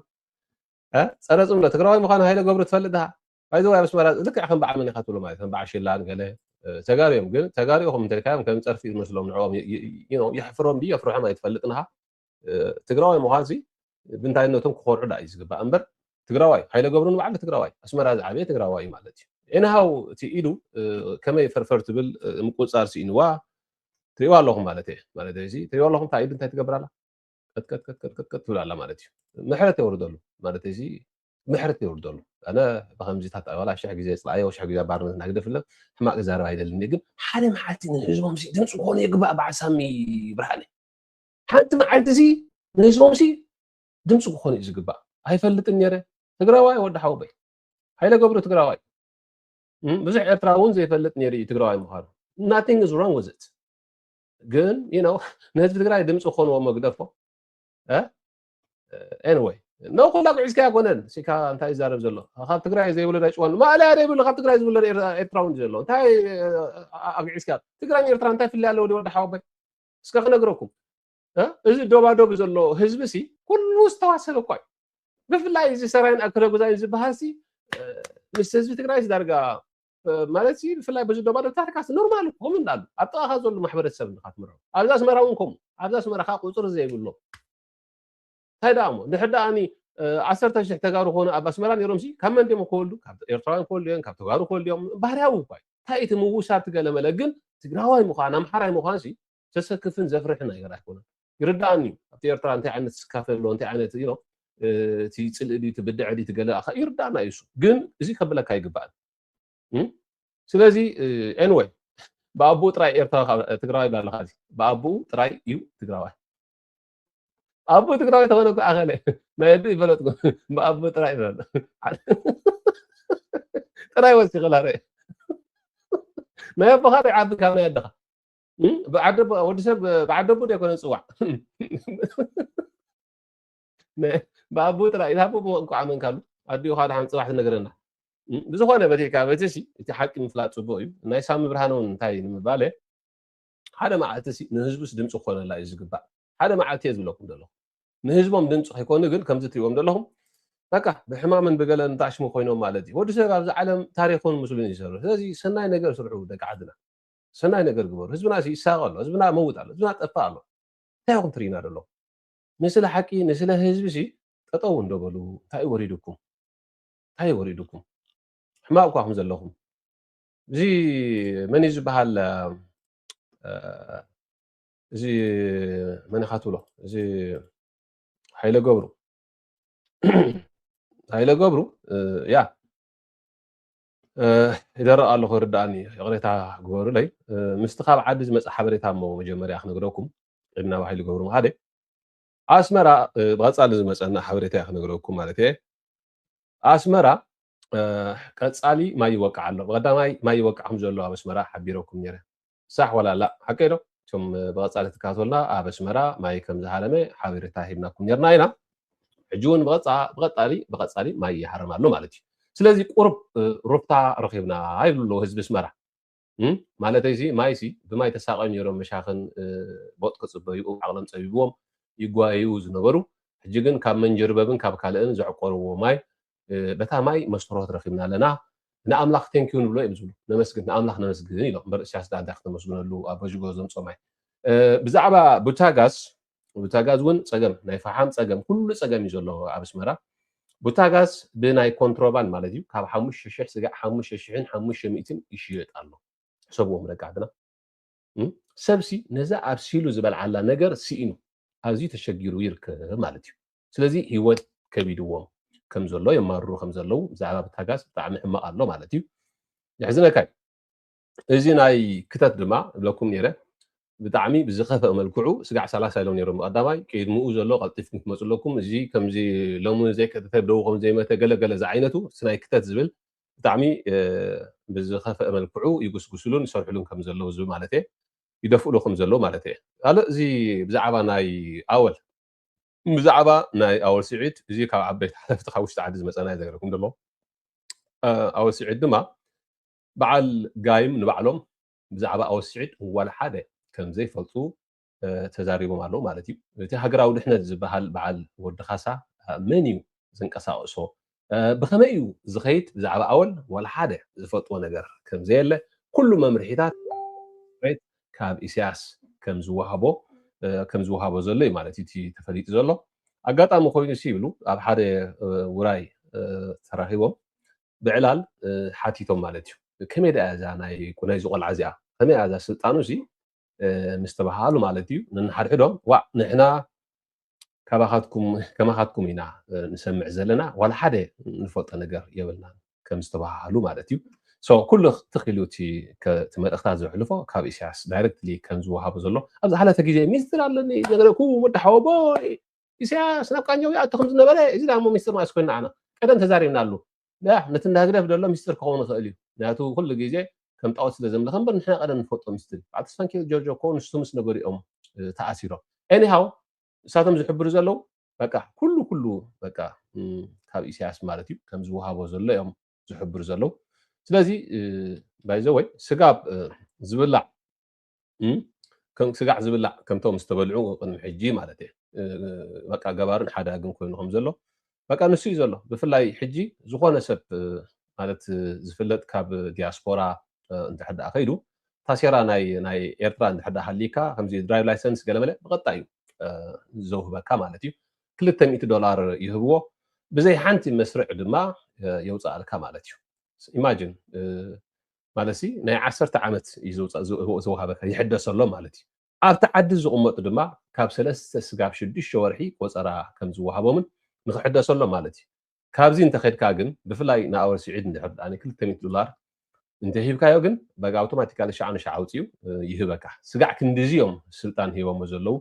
እ? ጸረ ጽምዶ ትግራዋይ ምዃኑ ሃይለ ገብሩ ትፈልጥ ድኻ? ባይዘው ኣብ ኣስመራ ልክዕ ከም በዓል መን ኢኻ ትብሎ ማለት፣ ከም በዓል ሽላን ገለ፣ እ፣ ተጋሩ እዮም። ግን ተጋሩ ኢኹም እንተልካዮም ከም ጸርፊ ዝመስሎም ንዕኦም ይ-፣ ይ-፣ ይ-፣ you know፣ የሕፍሮም ድዩ የፍርሖም ኣይትፈልጥን ኢኻ። እ፣ ትግራዋይ ምዃንሲ ብእንታይነቶም ክኾርዑ ደኣ እዩ ዝግባእ እምበር፣ ትግራዋይ፣ ሃይለ ገብሩ ንባዕሉ ትግራዋይ፣ ኣስመራ ዝዓበየ ትግራዋይ እዩ ማለት እዩ። ኤንሃው እቲ ኢዱ፣ እ፣ ከመይ ፈርፈር ትብል፣ እ፣ ምቁጽጻር ስኢንዋ ትሪእዋ ኣለኹም ማለት እየ። ማለት እዚ ትሪእዋ ኣለኹም፣ እታ ኢዱ እንታይ ትገብር ኣላ? ቀጥቀጥ፣ ቀጥቀጥ፣ ቀጥቀጥ ትብል ኣላ ማለት እዩ። ምሕረት የውርደሉ ማለት እዚ፣ ምሕረት የውርደሉ። ኣነ ብኸምዚታት ዋላ ሽሕ ግዜ ጽላእዮ፣ ሽሕ ግዜ ባርነት እናግደፍለ ሕማቕ ክዛረብ ኣይደልን እየ። ግን ሓደ መዓልቲ ንህዝቦም ሲ ድምፂ ክኾኑ ይግባእ። በዓል ሳሚ ብርሃነ፣ ሓንቲ መዓልቲ እዚ ንህዝቦም ሲ ድምፂ ክኾኑ እዩ ዝግባእ። ኣይፈልጥን ነይረ። ትግራዋይ ወዲ ሓወቦይ። ሃይለ ገብሩ ትግራዋይ። እም፣ ብዙሕ ኤርትራ እውን ዘይፈልጥ ነይሩ እዩ ትግራዋይ ምዃኑ። Nothing is wrong with it። ግን፣ you know፣ ንህዝቢ ትግራይ ድምፂ ክኾንዎ መግደፎ። እ? ኤኒወይ፣ ኖ፣ ኩላ ጉዕዝካ ኣይኮነን። ሲካ እንታይ ይዛረብ ዘሎ? ካብ ትግራይ ዘይውለድ ኣይጭወን። ማእለያ ዘይብሉ፣ ካብ ትግራይ ዝውለድ ኤር-፣ ኤርትራዊ እንዲ ዘሎ። እንታይ፣ እ፣ ኣ-፣ ኣግዒዝካ? ትግራይን ኤርትራን እንታይ ፍልይ ኣለዎ? ወዲ ሓወቦይ፣ እስከ ክነግረኩም። እ? እዚ ዶባዶብ ዘሎ ህዝቢ ሲ ኩሉ ዝተዋሰበ እኳ እዩ። ብፍላይ እዚ ሰራይን ኣክለጉዛይን ዝበሃል ሲ፣ እ፣ ምስ ህዝቢ ትግራይ ሲ ዳርጋ፣ እ፣ ማለት ሲ ብፍላይ በዚ ዶባዶብ ታሪካስ ኖርማል እዩ፣ ከምኡ እንዳሉ ኣብ ጥቓኻ ዘሎ ማሕበረሰብ እንዲኻ ትምርዖ። ኣብዚ ኣስመራ እውን ከምኡ። ኣብዚ ኣስመራ ከዓ ቁፅሪ ዘይብሎም። እንታይ ደኣ እሞ፣ እንድሕር ደኣ ኣኒ፣ እ፣ ዓሰርተ ሽሕ ተጋሩ ክኾኑ ኣብ ኣስመራ ነይሮም ሲ፣ ካብ መን ድዮም ክወልዱ? ካብ ኤርትራውያን ክወልዱ እዮም፣ ካብ ተጋሩ ክወልዱ እዮም። ባህርያዊ እኳ እዩ። እንታይ እቲ ምውሳድ ትገለመለ፣ ግን ትግራዋይ ምዃን፣ ኣምሓራይ ምዃን ሲ፣ ዘሰክፍን ዘፍርሕን ነገር ኣይኮነን። ይርዳእኒ እዩ። ኣብቲ ኤርትራ እንታይ ዓይነት ስካፈ ኣሎ፣ እንታይ ዓይነት፣ you know፣ እ፣ እቲ ጽልኢ ድዩ፣ እቲ ብድዐ ድዩ፣ እቲ ገለ ኣኻ-፣ ይርዳእና እዩ እሱ። ግን እዚ ከብለካ ኣይግባእን። እም? ስለዚ፣ እ፣ ኤኒወይ፣ ብኣቦኡ ጥራይ ኤርትራ ካብ፣ ትግራዋይ ብላ ኣለኻ እዚ። ብኣቦኡ ጥራይ እዩ ትግራዋይ። ኣቦኡ ትግራዋይ ተኾነ እኮ ኣኸለ። ናይ ኣዱ ይፈለጥኩ። ብኣቦኡ ጥራይ ይበል። ጥራይ ወሲኽላ ርእ። ናይ ኣቦኻ ዶ ይዓቢ ካብ ናይ ኣደኻ? እም? ብዓደቦ፣ ወዲ ሰብ ብዓደቦ ዶ ኣይኮነን ዝጽዋዕ? ነ-፣ ብኣቦኡ ጥራይ፣ ኣቦኡ እንኳዕ ኣመንካሉ። ኣዲኡ ኻዓ ደሓን ጽባሕ ትነግረና። እም? ብዝኾነ በቲ፣ በቲ ሲ፣ እቲ ሓቂ ምፍላጥ ጽቡቕ እዩ። ናይ ሳሚ ብርሃነ እውን እንታይ ንምባል እየ፣ ሓደ መዓልቲ ሲ ንህዝቡስ ድምፂ ክኾነላ እዩ ዝግባእ። ሓደ መዓልቲ እየ ዝብለኩም ዘለኹ። ንህዝቦም ድምፂ ከይኮኑ ግን ከምዚ ትሪእዎም ዘለኹም በቃ ብሕማምን ብገለን ታሽሙ ኮይኖም ማለት እዩ። ወዲ ሰብ ኣብዚ ዓለም ታሪኹን ምስሉን እዩ ዝሰርሕ። ስለዚ ሰናይ ነገር ስርሑ ደቂ ዓድና። ሰናይ ነገር ግበሩ። ህዝብና ሲ ይሳቐ ኣሎ፣ ህዝብና መውት ኣሎ፣ ህዝብና ጠፍእ ኣሎ። እንታይ ኢኹም ትርኢና ዘለኹም? ንስለ ሓቂ፣ ንስለ ህዝቢ ሲ ጠጠው እንዶ በሉ። እንታይ እዩ ወሪዱኩም? እንታይ እዩ ወሪዱኩም? ሕማቕ እኳ ኢኹም ዘለኹም። እዚ መን እዩ ዝበሃል? እ፣ እዚ መን ኢኻ ትብሎ? እዚ ሃይለ ገብሩ። ሃይለ ገብሩ፣ እ፣ ያ፣ እ፣ ይደርቕ ኣለኹ፣ ይርድኣኒ፣ ይቕሬታ ግበሩለይ። እ፣ ምስቲ ካብ ዓዲ ዝመጽእ ሓበሬታ እሞ መጀመርያ ክነግረኩም፣ ቅድሚ ናብ ሃይለ ገብሩ ምኻደ፣ ኣስመራ፣ እ፣ ብቐጻሊ ዝመጸና ሓበሬታ እየ ክነግረኩም ማለት እየ። ኣስመራ፣ እ፣ ቀጻሊ ማይ ይወቅዕ ኣሎ። ብቐዳማይ ማይ ይወቅዕ ከም ዘሎ ኣብ ኣስመራ ሓቢረኩም ነይረ። ሳሕ ዋላ ላእ? ሓቀይ ዶ? እቶም፣ እ፣ ብቐጻሊ ትከታተሉና ኣብ ኣስመራ ማይ ከም ዝሃረመ ሓበሬታ ሂብናኩም ነርና ኢና። ሕጂ እውን ብቐጻ-፣ ብቐጻሊ፣ ብቐጻሊ ማይ ይሃርም ኣሎ ማለት እዩ። ስለዚ ቁሩብ፣ እ፣ ሩፍታ ረኺብና ይብሉ ኣለዉ ህዝቢ ኣስመራ። እም? ማለተይ ሲ ማይ ሲ ብማይ ተሳቀዮም ነይሮም መሻኽን፣ እ፣ ቦጥ ክጽበዩ ዓቕሎም ጸቢብዎም ይጓየዩ ዝነበሩ። ሕጂ ግን ካብ መንጀርበብን ካብ ካልእን ዘዕቆርዎ ማይ፣ እ፣ በታ ማይ መስተርሆት ረኺብና ኣለና፣ ንኣምላኽ ቴንኪዩ ንብሎ እዮም ዝብሉ። ነመስግን፣ ንኣምላኽ ነመስግን ኢሎም። እምበር እስያስ ዳኣ እንታይ ክተመስግነሉ ኣብ በጅጎ ዘምጾ ማይ። እ፣ ብዛዕባ ቡታጋዝ፣ ቡታጋዝ እውን ጸገም፣ ናይ ፈሓም ጸገም፣ ኩሉ ጸገም እዩ ዘሎ ኣብ ኣስመራ። ቡታጋዝ ብናይ ኮንትሮባንድ ማለት እዩ፣ ካብ ሓሙሽተ ሽሕ ስጋዕ ሓሙሽተ ሽሕን ሓሙሽተ ሚእትን ይሽየጥ ኣሎ። ሕሰብዎም ደቂ ዓድና። እም? ሰብሲ ነዛ ኣብሲሉ ዝበልዓላ ነገር ስኢኑ ኣዝዩ ተሸጊሩ ይርከብ ማለት እዩ። ስለዚ ህይወት ከቢድዎም ከም ዘሎ፣ የማርሩ ከም ዘለዉ፣ ብዛዕባ ቡታጋዝ ብጣዕሚ ሕማቕ ኣሎ ማለት እዩ። የሕዝነካ እዩ። እዚ ናይ ክተት ድማ እብለኩም ነይረ፣ ብጣዕሚ ብዝኸፍአ መልክዑ ስጋዕ ሰላሳ ኢሎም ነይሮም ብቐዳማይ፣ ቅድሚኡ ዘሎ ቀልጢፍኩም ትመፁ ኣለኩም። እዚ ከምዚ ሎሚ ዘይከተተ ብደው ከም ዘይመተ ገለ ገለ ዝዓይነቱ፣ እቲ ናይ ክተት ዝብል ብጣዕሚ፣ እ፣ ብዝኸፍአ መልክዑ ይጉስጉስሉን ይሰርሕሉን ከም ዘለዉ ዝብል ማለት እየ፣ ይደፍእሉ ከም ዘለዉ ማለት እየ። ካልእ እዚ ብዛዕባ ናይ ኣወል፣ ብዛዕባ ናይ ኣወል ስዒድ፣ እዚ ካብ ዓበይቲ ሓለፍቲ ካብ ውሽጢ ዓዲ ዝመጸና እዩ ዘገረኩም ደሎ። እ፣ ኣወል ስዒድ ድማ በዓል ጋይም ንባዕሎም ብዛዕባ ኣወል ስዒድ ዋላ ሓደ ከም ዘይፈልጡ፣ እ፣ ተዛሪቦም ኣለዉ ማለት እዩ። እቲ ሃገራዊ ድሕነት ዝበሃል በዓል ወዲ ካሳ፣ እ፣ መን እዩ ዘንቀሳቕሶ? እ፣ ብኸመይ እዩ ዝኸይድ? ብዛዕባ ኣወል ዋላ ሓደ ዝፈልጥዎ ነገር ከም ዘየለ፣ ኩሉ መምርሒታት ካብ ኢሳያስ ከም ዝወሃቦ፣ እ፣ ከም ዝወሃቦ ዘሎ እዩ ማለት እዩ እቲ ተፈሊጡ ዘሎ። ኣጋጣሚ ኮይኑ ሲ ይብሉ ኣብ ሓደ፣ እ፣ ውራይ፣ እ፣ ተራኺቦም ብዕላል፣ እ፣ ሓቲቶም ማለት እዩ። ከመይ ደኣ እዛ ናይ፣ ናይዚ ቆልዓ እዚኣ? ከመይ እያ እዛ ስልጣኑ ሲ? እ፣ ምስ ተባሃሉ ማለት እዩ። ነንሓድሕዶም፣ "ዋእ፣ ንሕና ካባኻትኩም፣ ከማኻትኩም ኢና፣ እ፣ ንሰምዕ ዘለና፣ ዋላ ሓደ ንፈልጦ ነገር የብልናን" ከም ዝተባሃሉ ማለት እዩ። ሶ፣ ኩሉ ትኽ ኢሉ እቲ ከ-፣ እቲ መልእኽታት ዘሕልፎ ካብ ኢሳያስ ዳይሬክትሊ ከም ዝወሃቦ ዘሎ። ኣብ ዝሓለፈ ግዜ ሚስጥር ኣለኒ፣ ዝነገረኩ ወዲ ሓወቦ፣ ኢሳያስ ናብ ቃኘው ይኣቱ ከም ዝነበረ፣ እዚ ደኣ እሞ ሚስጥር ማለት ኮይና ኣና። ቀደም ተዛሪብናሉ። ያ፣ ነቲ እንዳ ህግደፍ ደሎ ሚስጥር ክኸውን ይኽእል እዩ። ምክንያቱ ኩሉ ግዜ ከም ጣዖት ስለ ዘምልኸ እምበር ንሕና ቀደም ንፈልጦ ሚስጥር እዩ። በዓል ተስፋንኪኤል ጆርጆ እኮ ንሱ ምስ ነገሩ እዮም፣ እ፣ ተኣሲሮም። ኤኒሃው፣ ንሳቶም ዝሕብሩ ዘለዉ፣ በቃ፣ ኩሉ፣ ኩሉ፣ በቃ፣ እም፣ ካብ ኢሳያስ ማለት እዩ፣ ከም ዝወሃቦ ዘሎ እዮም ዝሕብሩ ዘለዉ። ስለዚ፣ እ፣ ባይ ዘ ወይ፣ ስጋብ፣ እ፣ ዝብላዕ፣ እም፣ ከም ስጋዕ ዝብላዕ ከምቶም ዝተበልዑ ቅድሚ ሕጂ ማለት እየ። እ፣ በቃ፣ ገባርን ሓዳግን ኮይኑ ከም ዘሎ፣ በቃ፣ ንሱ እዩ ዘሎ። ብፍላይ ሕጂ ዝኾነ ሰብ፣ እ፣ ማለት፣ እ፣ ዝፍለጥ ካብ ዲያስፖራ፣ እ፣ እንድሕር ደኣ ከይዱ፣ ታሴራ ናይ፣ ናይ ኤርትራ እንድሕር ደኣ ሃሊካ፣ ከምዚ ድራይቭ ላይሰንስ ገለመለ ብቐጥታ እዩ፣ እ፣ ዘውህበካ ማለት እዩ። ክልተ ሚእቲ ዶላር ይህብዎ። ብዘይ ሓንቲ መስርዕ ድማ፣ እ፣ የውፅኣልካ ማለት እዩ። ኢማጂን፣ እ፣ ማለት ሲ ናይ ዓሰርተ ዓመት እዩ ዝውፃ-፣ ዝው-፣ ዝወሃበካ፣ ይሕደሰሎም ማለት እዩ። ኣብቲ ዓዲ ዝቕመጡ ድማ ካብ ሰለስተ ስጋብ ሽዱሽተ ወርሒ ቆፀራ ከም ዝወሃቦምን ንክሕደሰሎም ማለት እዩ። ካብዚ እንተኸድካ ግን፣ ብፍላይ ንኣወል ስዒድ እንድሕር ደኣ ክልተ ሚእቲ ዶላር እንተሂብካዮ ግን፣ በቃ፣ ኣውቶማቲካሊ ሻዕ ንሻዕ ኣውፂኡ፣ እ፣ ይህበካ። ስጋዕ ክንድዚ እዮም ስልጣን ሂቦሞ ዘለዉ።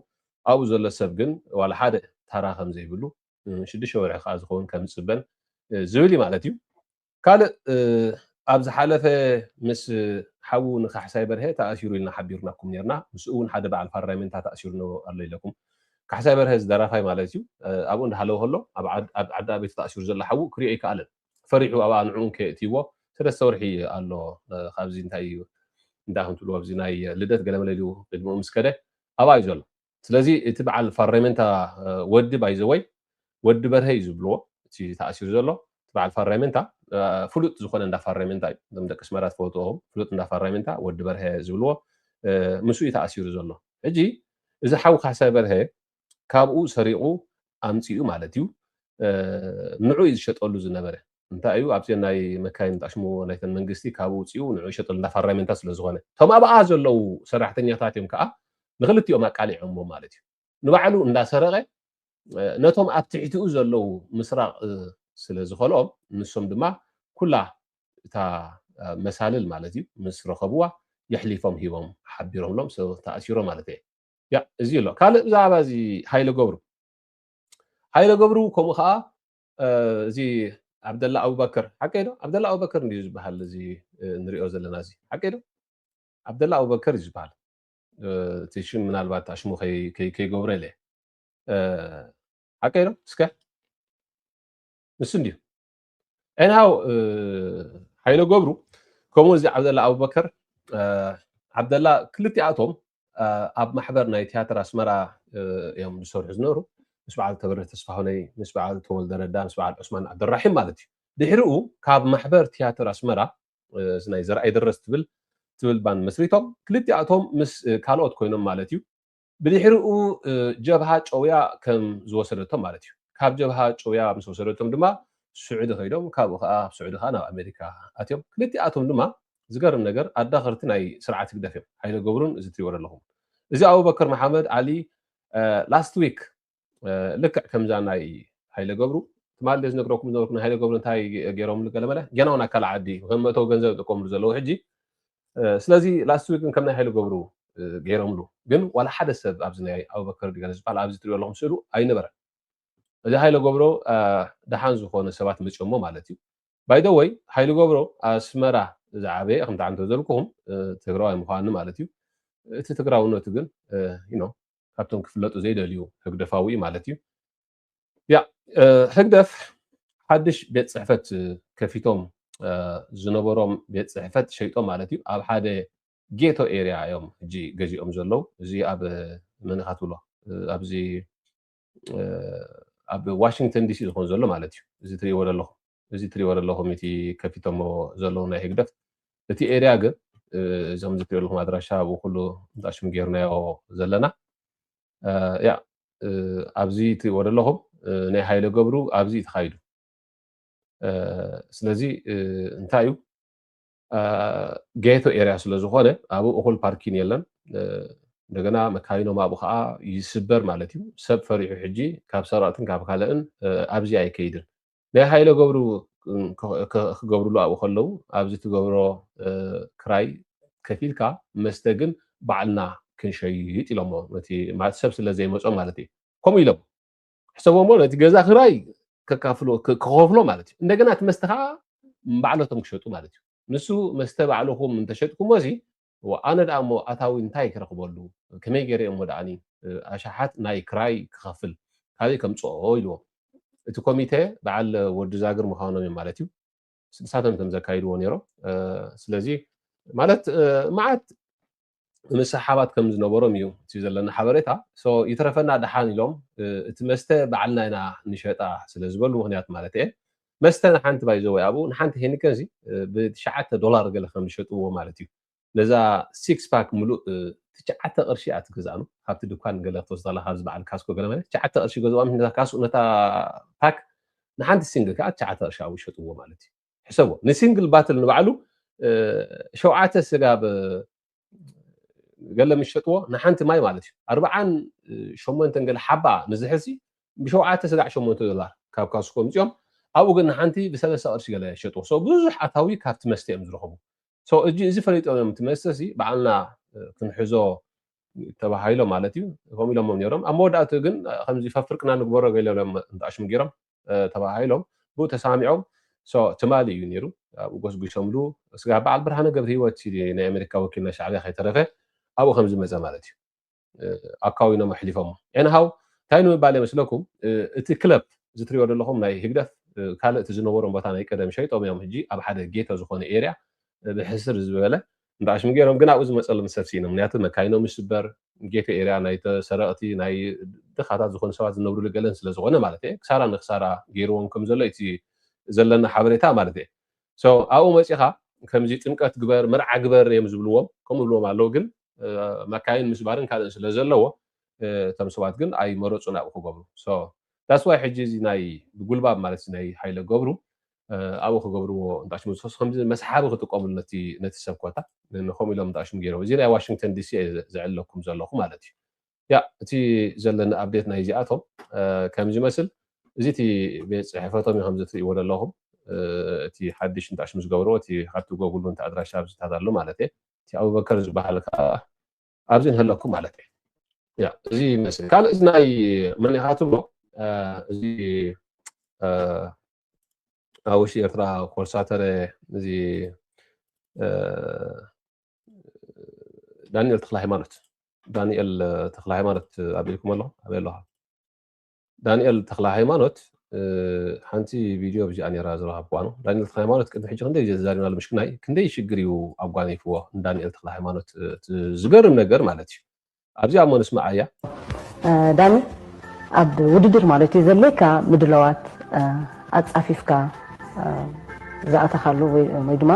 ኣብኡ ዘሎ ሰብ ግን ዋላ ሓደ ታራ ከም ዘይብሉ፣ እ፣ ሽዱሽተ ወርሒ ከዓ ዝኸውን ከም ዝፅበን፣ እ፣ ዝብል እዩ ማለት እዩ። ካልእ፣ እ፣ ኣብ ዝሓለፈ ምስ ሓዉ ንካሕሳይ በርሀ ተኣሲሩ ኢልና ሓቢርናኩም ነርና። ምስኡ እውን ሓደ በዓል ፓርላሜንታ ተኣሲሩ ነ-፣ ኣሎ ኢለኩም። ካሕሳይ በርሀ እዚ ደራፋይ ማለት እዩ። እ፣ ኣብኡ እንዳሃለወ ከሎ ኣብ ዓድ-፣ ኣብ ዓዲ ኣቤት ተኣሲሩ ዘሎ ሓዉ ክሪኦ ኣይከኣለን። ፈሪሑ ኣብኣ ንዕኡ ከየእትይዎ ሰለስተ ወርሒ ኣሎ። እ፣ ካብዚ እንታይ እዩ እንዳ ከም ትብልዎ ኣብዚ ናይ ልደት ገለመለ ኢሉ ቅድሚኡ ምስ ከደ ኣብኣ እዩ ዘሎ። ስለዚ እቲ በዓል ፋራሜንታ፣ እ፣ ወዲ ባይ ዘ ወይ ወዲ በርሀ እዩ ዝብልዎ እቲ ተኣሲሩ ዘሎ። እቲ በዓል ፋራሜንታ፣ እ፣ ፍሉጥ ዝኾነ እንዳ ፋራሜንታ እዩ። እዞም ደቂ ኣስመራ ትፈልጥዎ ፍሉጥ እንዳ ፋራሜንታ ወዲ በርሀ ዝብልዎ፣ እ፣ ምስኡ እዩ ተኣሲሩ ዘሎ። ሕጂ እዚ ሓው ካሕሳይ በርሀ ካብኡ ሰሪቑ ኣምጺኡ ማለት እዩ። እ፣ ንዑ እዩ ዝሸጠሉ ዝነበረ። እንታይ እዩ ኣብዚአን ናይ መካይን ጣሽሞ ናይተን መንግስቲ ካብኡ ውፅኡ ንዑ ይሸጠሉ እንዳ ፋራሜንታ ስለ ዝኾነ። እቶም ኣብኣ ዘለዉ ሰራሕተኛታት እዮም ከዓ ንክልቲኦም ኣቃሊዖሞ ማለት እዩ። ንባዕሉ እንዳሰረቐ፣ እ፣ ነቶም ኣብ ትሕቲኡ ዘለዉ ምስራቕ፣ እ፣ ስለ ዝኸልኦም ንሶም ድማ ኩላ እታ፣ እ፣ መሳልል ማለት እዩ ምስ ረኸብዋ የሕሊፎም ሂቦም ሓቢሮምሎም ሰ-፣ ተኣሲሮም ማለት እየ። ያ፣ እዚ ኣሎ። ካልእ ብዛዕባ እዚ ሃይለ ገብሩ። ሃይለ ገብሩ ከምኡ ከዓ፣ እ፣ እዚ ዓብደላ ኣቡበከር፣ ሓቀይ ዶ? ዓብደላ ኣቡበከር እንድዩ ዝበሃል እዚ፣ እ፣ ንሪኦ ዘለና እዚ። ሓቀይ ዶ? ዓብደላ ኣቡበከር እዩ ዝበሃል። እ፣ እቲ ሽም ምናልባት ኣሽሙ ከይ-፣ ከይ-፣ ከይገብረ ኢለ። እ፣ ሓቀይ ዶ? እስከ። ንሱ እንድዩ። ኤንሃው፣ እ፣ ሃይለ ገብሩ፣ ከምኡ እዚ ዓብደላ ኣቡበከር፣ ዓብደላ፣ ክልቲኣቶም ኣብ ማሕበር ናይ ቲያትር ኣስመራ እዮም ዝሰርሑ ዝነበሩ። ምስ በዓል ተበረ ተስፋሁነይ፣ ምስ በዓል ተወልደ ረዳ፣ ምስ በዓል ዑስማን ዓብደራሒም ማለት እዩ። ድሕሪኡ ካብ ማሕበር ቲያትር ኣስመራ፣ እዚ ናይ ዘርኣይ ደረስ ትብል ትብል ባንድ መስሪቶም፣ ክልቲኣቶም ምስ ካልኦት ኮይኖም ማለት እዩ። ብድሕሪኡ ጀብሃ ጨውያ ከም ዝወሰደቶም ማለት እዩ። ካብ ጀብሃ ጨውያ ምስ ወሰደቶም ድማ ስዑዲ ከይዶም፣ ካብኡ ከዓ ኣብ ስዑዲ ከዓ ናብ ኣሜሪካ ኣትዮም። ክልቲኣቶም ድማ ዝገርም ነገር ኣዳኸርቲ ናይ ስርዓት ህግደፍ እዮም፣ ሃይለ ገብሩን እዚ ትሪእዎ ዘለኹም። እዚ ኣቡበከር መሓመድ ዓሊ ላስት ዊክ ልክዕ ከምዛ ናይ ሃይለ ገብሩ ትማሊ ዝነግረኩም ዝነበርኩ፣ ናይ ሃይለ ገብሩ እንታይ ገይሮምሉ ገለመለ፣ ገና እውን ኣካል ዓዲ ከም መእተዊ ገንዘብ ይጥቀምሉ ዘለዉ ሕጂ። ስለዚ ላስት ዊክ ከም ናይ ሃይለ ገብሩ ገይሮምሉ፣ ግን ዋላ ሓደ ሰብ ኣብዚ ናይ ኣቡበከር ድጋለ ዝበሃል ኣብዚ ትሪኦ ኣለኹም ስእሉ ኣይነበረን። እዚ ሃይለ ገብሩ ደሓን ዝኾነ ሰባት መፅዮሞ ማለት እዩ። ባይደወይ ሃይለ ገብሩ ኣስመራ ዝዓበየ ከምቲ ዓንተ ዘልኩኹም ትግራዋይ ምዃኑ ማለት እዩ። እቲ ትግራውነቱ ግን ዩ ኖ ካብቶም ክፍለጡ ዘይደልዩ ህግደፋዊ ማለት እዩ። ያ ህግደፍ ሓድሽ ቤት ፅሕፈት ከፊቶም ዝነበሮም ቤት ፅሕፈት ሸይጦም ማለት እዩ። ኣብ ሓደ ጌቶ ኤርያ እዮም ሕጂ ገዚኦም ዘለዉ። እዚ ኣብ መን ኢኻ ትብሎ ኣብዚ ኣብ ዋሽንግተን ዲሲ ዝኾን ዘሎ ማለት እዩ። እዚ ትሪእዎ ዘለኹም እዚ ትሪእዎ ዘለኹም እቲ ከፊቶሞ ዘለዉ ናይ ህግደፍ እቲ ኤርያ ግን እዞም ዝትሪእዎ ዘለኹም ኣድራሻ ኣብኡ ኩሉ እንጣሽም ጌርናዮ ዘለና ያ ኣብዚ ትሪእዎ ዘለኹም ናይ ሃይለ ገብሩ ኣብዚ እዩ ተኻይዱ። ስለዚ እንታይ እዩ ጌቶ ኤርያ ስለ ዝኾነ ኣብኡ እኹል ፓርኪን የለን። እንደገና መካይኖም ኣብኡ ከዓ ይስበር ማለት እዩ። ሰብ ፈሪሑ ሕጂ ካብ ሰረቕትን ካብ ካልእን ኣብዚ ኣይከይድን። ናይ ሃይለ ገብሩ ክገብርሉ ኣብኡ ከለዉ ኣብዚ ትገብሮ ክራይ ከፊልካ መስተ ግን ባዕልና ክንሸይጥ ኢሎሞ። ነቲ ማለት ሰብ ስለ ዘይመጾ ማለት እዩ። ከምኡ ኢሎም ሕሰቦሞ ነቲ ገዛ ክራይ ከካፍሎ ክኸፍሎ ማለት እዩ። እንደገና እቲ መስተ ከዓ ባዕለቶም ክሸጡ ማለት እዩ። ንሱ መስተ ባዕልኹም እንተሸጥኩሞ እዚ ኣነ ደኣ እሞ ኣታዊ እንታይ ክረኽበሉ ከመይ ገይረ እሞ ደኣኒ ኣሻሓት ናይ ክራይ ክኸፍል ካበይ ከምፅኦ ኢልዎ። እቲ ኮሚቴ በዓል ወዲ ዛግር ምዃኖም እዮም ማለት እዩ። ንሳቶም ከም ዘካይድዎ ነይሮም። ስለዚ ማለት መዓት ምስሓባት ከም ዝነበሮም እዩ እቲ ዘለና ሓበሬታ። ይትረፈና ደሓን ኢሎም እቲ መስተ በዓልና ኢና ንሸጣ ስለ ዝበሉ ምክንያት ማለት እየ መስተ ንሓንቲ ባይዘወይ ኣብኡ ንሓንቲ ሄኒከን ሲ ብትሽዓተ ዶላር ገለ ከም ዝሸጥዎ ማለት እዩ። ነዛ ሲክስ ፓክ ሙሉእ ትሽዓተ ቅርሺ እያ ትገዛእኑ ካብቲ ድኳን ገለ ክትወስድ ከለካ ኣብዚ በዓል ካስኮ ገለ ማለት ትሽዓተ ቅርሺ ገዝዋ ነታ ካስ ነታ ፓክ ንሓንቲ ሲንግል ከዓ ትሽዓተ ቅርሺ ኣብኡ ይሸጥዎ ማለት እዩ። ሕሰቦ ንሲንግል ባትል ንባዕሉ ሸውዓተ ስጋብ ገለ ምሸጥዎ ንሓንቲ ማይ ማለት እዩ ኣርብዓን ሸሞንተን ገለ ሓባ ንዝሕሲ ብሸውዓተ ስጋዕ ሸሞንተ ዶላር ካብ ካስኮ ምፅኦም ኣብኡ ግን ንሓንቲ ብሰለስተ ቅርሺ ገለ ሸጥዎ ብዙሕ ኣታዊ ካብቲ መስተ እዮም ዝረኸቡ። እዚ ፈሊጦም እዮም እቲ መስተ ሲ በዓልና ክንሕዞ ተባሂሎ ማለት እዩ። ከምኡ ኢሎሞም ነይሮም ኣብ መወዳእቱ ግን ከምዚ ፈፍርቅና ንግበሮ ገለ ኢሎም እንተኣሽሙ ገይሮም ተባሂሎም ብኡ ተሳሚዖም ትማሊ እዩ ነይሩ። ኣብኡ ጎስጒሶምሉ ስጋ በዓል ብርሃነ ገብረ ህይወት ናይ ኣሜሪካ ወኪል ናይ ሻዕብያ ከይተረፈ ኣብኡ ከም ዝመፀ ማለት እዩ ኣካዊኖም ኣሕሊፎሞ። ኤንሃው እንታይ ንምባል የመስለኩም እቲ ክለብ ዝትሪኦ ዘለኹም ናይ ህግደፍ ካልእ እቲ ዝነበሮም ቦታ ናይ ቀደም ሸይጦም እዮም ሕጂ ኣብ ሓደ ጌቶ ዝኾነ ኤርያ ብሕስር ዝበለ እንዳሽም ገይሮም ግን ኣብኡ ዝመፀሎም ሰብ ሲኢኖም ምክንያቱ መካይኖም ይስበር ጌቶ ኤርያ ናይ ተሰረቕቲ ናይ ድኻታት ዝኾኑ ሰባት ዝነብሩሉ ገለን ስለ ዝኾነ ማለት እየ ክሳራ ንክሳራ ገይርዎም ከም ዘሎ እቲ ዘለና ሓበሬታ ማለት እየ ኣብኡ መፂኻ ከምዚ ጥምቀት ግበር መርዓ ግበር እዮም ዝብልዎም ከምኡ ዝብልዎም ኣለዉ ግን መካይን ምስባርን ካልእን ስለ ዘለዎ እቶም ሰባት ግን ኣይመረፁን ኣብኡ ክገብሩ that's why ሕጂ እዚ ናይ ብጉልባብ ማለት ናይ ሃይለ ገብሩ ኣብኡ ክገብርዎ እንጣሽሙ ዝፈስ ከም መስሓቢ ክጥቀምሉ ነቲ ነቲ ሰብ ኮታ ንከምኡ ኢሎም እንጣሽሙ ገይሮም እዚ ናይ ዋሽንግተን ዲሲ እየ ዘዕለኩም ዘለኹ ማለት እዩ ያ እቲ ዘለኒ ኣብዴት ናይ እዚኣቶም ከም ዝመስል እዚ እቲ ቤት ፅሕፈቶም እዩ ከም ዝትርእይዎ ዘለኹም እቲ ሓድሽ እንጣሽሙ ዝገብርዎ እቲ ካብቲ ጎጉሉ እንተ ኣድራሻ ኣብዚታት ኣሎ ማለት እየ እቲ ኣቡበከር ዝበሃል ከዓ ኣብዚ ንህለኩም ማለት እዩ ያ እዚ ይመስል ካልእ እዚ ናይ መን ኢኻ ትብሎ እዚ ኣብ ውሽጢ ኤርትራ ኮርሳተረ እዚ ዳንኤል ተክለ ሃይማኖት ዳንኤል ተክለ ሃይማኖት ኣቢልኩም ኣለኹም ኣበይ ኣለኻ ዳንኤል ተክለ ሃይማኖት ሓንቲ ቪድዮ ብዚኣ ነራ ዝረኸብኩዋ ነው። ዳንኤል ተክለ ሃይማኖት ቅድሚ ሕጂ ክንደይ ግዜ ተዛሪብናሉ፣ ምሽክናይ ክንደይ ሽግር እዩ ኣጓኒፍዎ ንዳንኤል ተክለ ሃይማኖት። ዝገርም ነገር ማለት እዩ። ኣብዚኣ እሞ ንስምዓያ። ዳኒ፣ ኣብ ውድድር ማለት እዩ ዘድልየካ ምድላዋት ኣጻፊፍካ ዝኣተኻሉ ወይ ድማ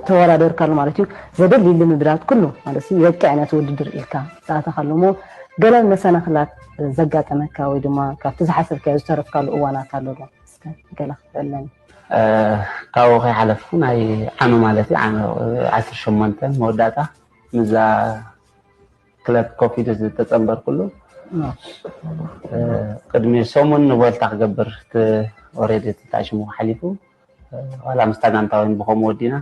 ተወዳደርካሉ ማለት እዩ። ዘደሊ ልምድራት ኩሉ ማለት እዩ በቂ ዓይነት ውድድር ኢልካ ዝኣተኻሉ እሞ ገለ መሰናኽላት ዘጋጠመካ ወይ ድማ ካብቲ ዝሓሰብካዮ ዝተረፍካሉ እዋናት ኣሎ ዶ? እስከ ገለ ክትብለኒ። ካብኡ ከይሓለፍኩ ናይ ዓመ ማለት እዩ ዓመ ዓሰርተ ሸሞንተ መወዳእታ ምዛ ክለብ ኮፊ ዝተጸንበርኩሉ ቅድሚ ሰሙን ንቮልታ ክገብር ኦሬዲ ተታሽሙ ሓሊፉ ዋላ ምስታ ጋንታ ወይን ብኸምኡ ወዲና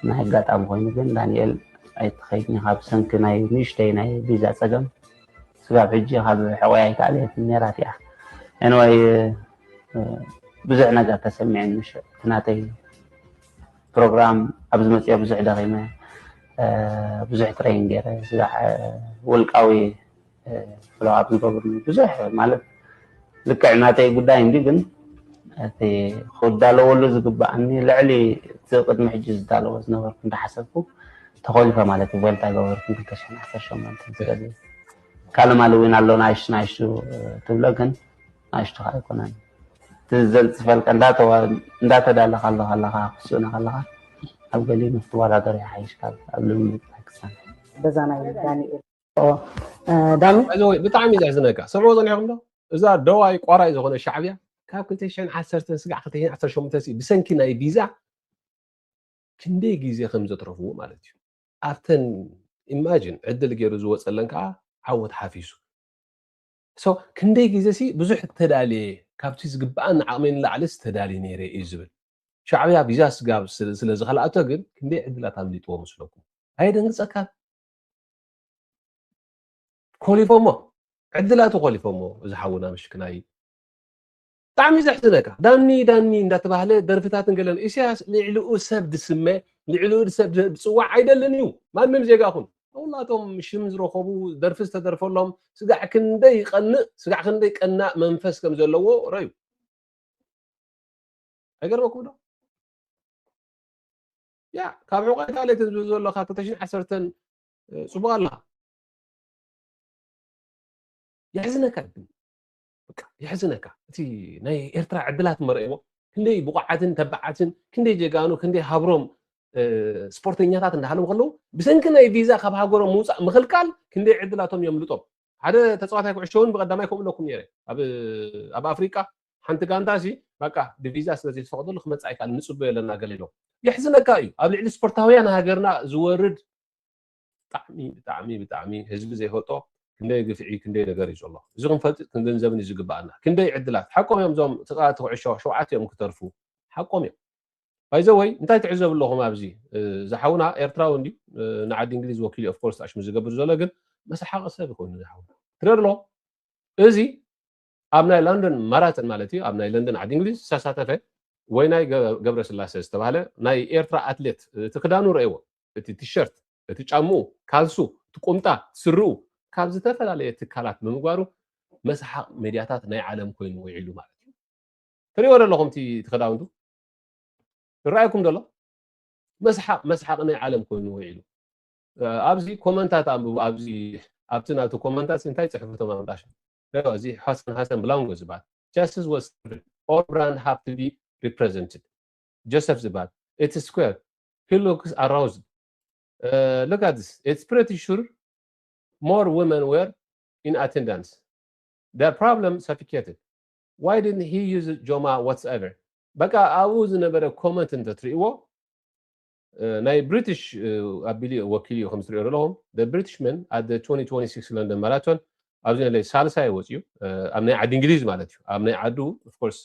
ናይ ኣጋጣሚ ኮይኑ ግን ዳንኤል ኣይትኸይድኒ ካብ ሰንኪ ናይ ንእሽተይ ናይ ቪዛ ጸገም ስጋብ ሕጂ ካብ ሕቆይ ኣይተኣለየትን ነራት እያ ኤንዋይ ብዙሕ ነገር ተሰሚዐን ምሽ እቲ ናተይ ፕሮግራም ኣብዚ መፅኦ ብዙሕ ደኺመ ብዙሕ ትሬን ገይረ ስጋዕ ውልቃዊ ፍሎ ኣብ ዝገብር ብዙሕ ማለት ልክዕ ናተይ ጉዳይ እንዲ ግን እቲ ክዳለወሉ ዝግባኣኒ ልዕሊ እቲ ቅድሚ ሕጂ ዝዳለዎ ዝነበርኩ እንዳሓሰብኩ ተኾሊፈ ማለት እዩ ቮልታ ገበርኩ ክልተ ሽሕን ዓሰርተ ሸሞንተን ስለዚ ካልእ ማል እውን ኣሎ ናይሽ ናይሽ ትብሎ ግን ናይሽ ትኻ ኣይኮነን ዘልፅፈልካ እንዳተዳለኻ ኣለኻ ኣለኻ ክስእነ ከለኻ ኣብ ገሊኡ ምስ ትወዳደር ይሓይሽ ካብ ኣብ ልምምድ ክሳን በዛ ናይ ዳንኤል ዳኒ ብጣዕሚ እዩ ዘሕዝነካ ሰምዑ ፀኒሕኩም ዶ እዛ ደዋይ ቋራይ ዝኾነ ሻዕብያ ካብ ክልተ ሽሕን ዓሰርተን ስጋዕ ክልተ ሽሕን ዓሰርተ ሸሞንተ ብሰንኪ ናይ ቪዛ ክንደይ ግዜ ከም ዘትረፍዎ ማለት እዩ ኣብተን ኢማጂን ዕድል ገይሩ ዝወፀለን ከዓ ዓወት ሓፊሱ ሶ ክንደይ ግዜ ሲ ብዙሕ ተዳልየ ካብቲ ዝግብኣኒ ዓቕመይ ንላዕሊ ዝተዳልየ ነይረ እዩ ዝብል ሻዕብያ ቪዛ ስጋብ ስለ ዝኸልኣቶ ግን ክንደይ ዕድላት ኣምሊጥዎ መስለኩም ኣየደንግፀካን ኮሊፎሞ ዕድላቱ ኮሊፎሞ እዚ ሓውና ምሽክናይ ብጣዕሚ ዘሕዝነካ ዳኒ ዳኒ እንዳተባህለ ደርፍታትን ገለን ኢሳያስ ልዕልኡ ሰብ ድስመ ልዕልኡ ሰብ ድፅዋዕ ኣይደልን እዩ ማንም ዜጋ ኹን ኩላቶም ሽም ዝረኸቡ ደርፊ ዝተደርፈሎም ስጋዕ ክንደይ ይቐንእ ስጋዕ ክንደይ ቀናእ መንፈስ ከም ዘለዎ ረዩ ኣይገርመኩም ዶ ያ ካብ ሕቆይታ ለይትን ዝብል ዘለካ ክልተ ሽሕን ዓሰርተን ፅቡቅ ኣለካ የሕዝነካ ግን የሕዝነካ እቲ ናይ ኤርትራ ዕድላት መርአዎ ክንደይ ብቑዓትን ተባዓትን ክንደይ ጀጋኑ ክንደይ ሃብሮም ስፖርተኛታት እንዳሃለዉ ከለዉ ብሰንኪ ናይ ቪዛ ካብ ሃገሮም ምውፃእ ምኽልካል ክንደይ ዕድላቶም የምልጦም ሓደ ተፃዋታይ ኩዕሾ እውን ብቀዳማይ ከምኡ ኣለኩም ነይረ ኣብ ኣፍሪቃ ሓንቲ ጋንታ ሲ በቃ ብቪዛ ስለ ዘይተፈቅደሉ ክመፅእ ኣይከኣል ንፅበዮ ኣለና ገለ ኢሎም የሕዝነካ እዩ ኣብ ልዕሊ ስፖርታውያን ሃገርና ዝወርድ ብጣዕሚ ብጣዕሚ ብጣዕሚ ህዝቢ ዘይፈልጦ ክንደይ ግፍዒ ክንደይ ነገር እዩ ዘሎ እዚ ክንፈልጥ ክንግንዘብን እዩ ዝግበኣና ክንደይ ዕድላት ሓቆም እዮም እዞም ተፃዋቲ ኩዕሾ ሸውዓተ እዮም ክተርፉ ሓቆም እዮም ባይዘወይ እንታይ ትዕዘብ ኣለኹም ኣብዚ ዝሓውና ኤርትራዊ እንዲ ንዓዲ እንግሊዝ ወኪል ኦፍኮርስ ኣሽሙ ዝገብር ዘሎ ግን መሰሓቂ ሰብ ይኮይኑ ዝሓውና ትረድሎ እዚ ኣብ ናይ ለንደን ማራተን ማለት እዩ ኣብ ናይ ለንደን ዓዲ እንግሊዝ ዝተሳተፈ ወይ ናይ ገብረስላሴ ዝተባህለ ናይ ኤርትራ ኣትሌት እቲ ክዳኑ ረእዎ እቲ ቲሸርት እቲ ጫምኡ ካልሱ እቲ ቁምጣ ስርኡ ካብ ዝተፈላለየ ትካላት ብምግባሩ መስሓቕ ሜድያታት ናይ ዓለም ኮይኑ ውዒሉ ማለት እዩ ትሪእዎ ዘለኹም እቲ ክዳውንቱ ይረኣየኩም ዘሎ መስሓቕ መስሓቕ ናይ ዓለም ኮይኑ ውዒሉ ኣብዚ ኮመንታት ኣንብቡ ኣብዚ ኣብቲ ናቱ ኮመንታት እንታይ ፅሕፉ ተማምጣሽ እዚ ሓሰን ሓሰን ብላንጎ ዝበሃል justice was all brand have to be represented Joseph ዝበሃል it's square he looks aroused uh, look at this it's pretty sure more women were in attendance the problem suffocated why didn't he use Joma whatsoever በቃ ኣብኡ ዝነበረ ኮመንት እንተትርእይዎ ናይ ብሪቲሽ ኣቢሊ ወኪል እዩ ከም ዝትሪኦ ዘለኹም ብሪቲሽ መን ኣብ twenty twenty-six London Marathon ኣብዚ ናይ ሳልሳይ ወፅዩ ኣብ ናይ ዓዲ እንግሊዝ ማለት እዩ ኣብ ናይ ዓዱ ኦፍኮርስ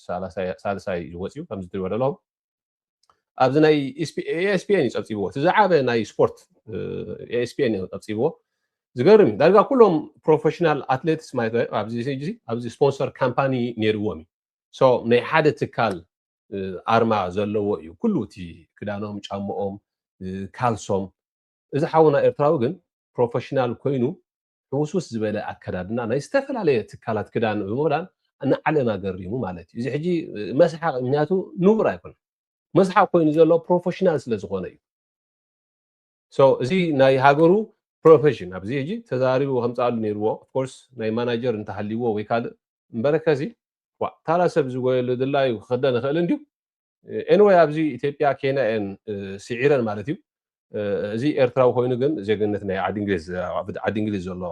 ሳልሳይ እዩ ወፅዩ ከም ዝትሪኦ ዘለኹም ኣብዚ ናይ ኤስፒኤን እዩ ፀብፂብዎ እቲ ዝዓበ ናይ ስፖርት ኤስፒኤን እዩ ፀብፂብዎ ዝገርም እዩ ዳርጋ ኩሎም ፕሮፌሽናል ኣትሌትስ ማለት ኣብዚ ሕጂ ኣብዚ ስፖንሰር ካምፓኒ ነይርዎም እዩ ናይ ሓደ ትካል ኣርማ ዘለዎ እዩ ኩሉ እቲ ክዳኖም ጫምኦም ካልሶም እዚ ሓውና ኤርትራዊ ግን ፕሮፌሽናል ኮይኑ ሕውስውስ ዝበለ ኣከዳድና ናይ ዝተፈላለየ ትካላት ክዳን ብምውዳን ንዓለም ኣገሪሙ ማለት እዩ። እዚ ሕጂ መስሓቅ፣ ምክንያቱ ንቡር ኣይኮነን። መስሓቅ ኮይኑ ዘሎ ፕሮፌሽናል ስለ ዝኾነ እዩ። So እዚ ናይ ሃገሩ ፕሮፌሽን ኣብዚ ሕጂ ተዛሪቡ ከምፃሉ ነይርዎ። Of course ናይ ማናጀር እንተሃልይዎ ወይ ካልእ እምበረከዚ ዋ ታላ ሰብ ዝጎየሉ ድላዩ ክክደን ይኽእል እንድዩ። Anyway ኣብዚ ኢትዮጵያ ኬንያ እየን ስዒረን ማለት እዩ። እዚ ኤርትራዊ ኮይኑ ግን ዜግነት ናይ ዓዲ እንግሊዝ፣ ዓዲ እንግሊዝ ዘሎ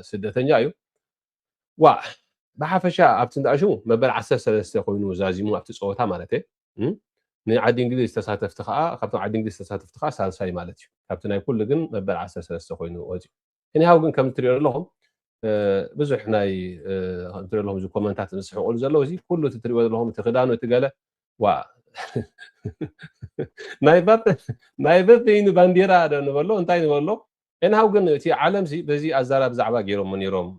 ስደተኛ እዩ። ዋ ብሓፈሻ ኣብቲ እንዳእሹ መበል ዓሰርተ ሰለስተ ኮይኑ ዛዚሙ ኣብቲ ፀወታ ማለት እየ። ንዓዲ እንግሊዝ ተሳተፍቲ ከዓ ካብቶም ዓዲ እንግሊዝ ተሳተፍቲ ከዓ ሳልሳይ ማለት እዩ። ካብቲ ናይ ኩሉ ግን መበል ዓሰርተ ሰለስተ ኮይኑ ወፂኡ። እኒሃው ግን ከም ትሪኦ ዘለኹም ብዙሕ ናይ ትሪኦ ኣለኹም እዚ ኮመንታት ዝስሕቁሉ ዘለዉ እዚ ኩሉ እቲ ትሪኦ ዘለኹም እቲ ክዳኑ እቲ ገለ ዋ ናይ በብ ናይ በበይኑ ባንዲራ ዶ ንበሎ እንታይ ንበሎ። እኒሃው ግን እቲ ዓለም ዚ በዚ ኣዛራብ ዛዕባ ገይሮም ነይሮም።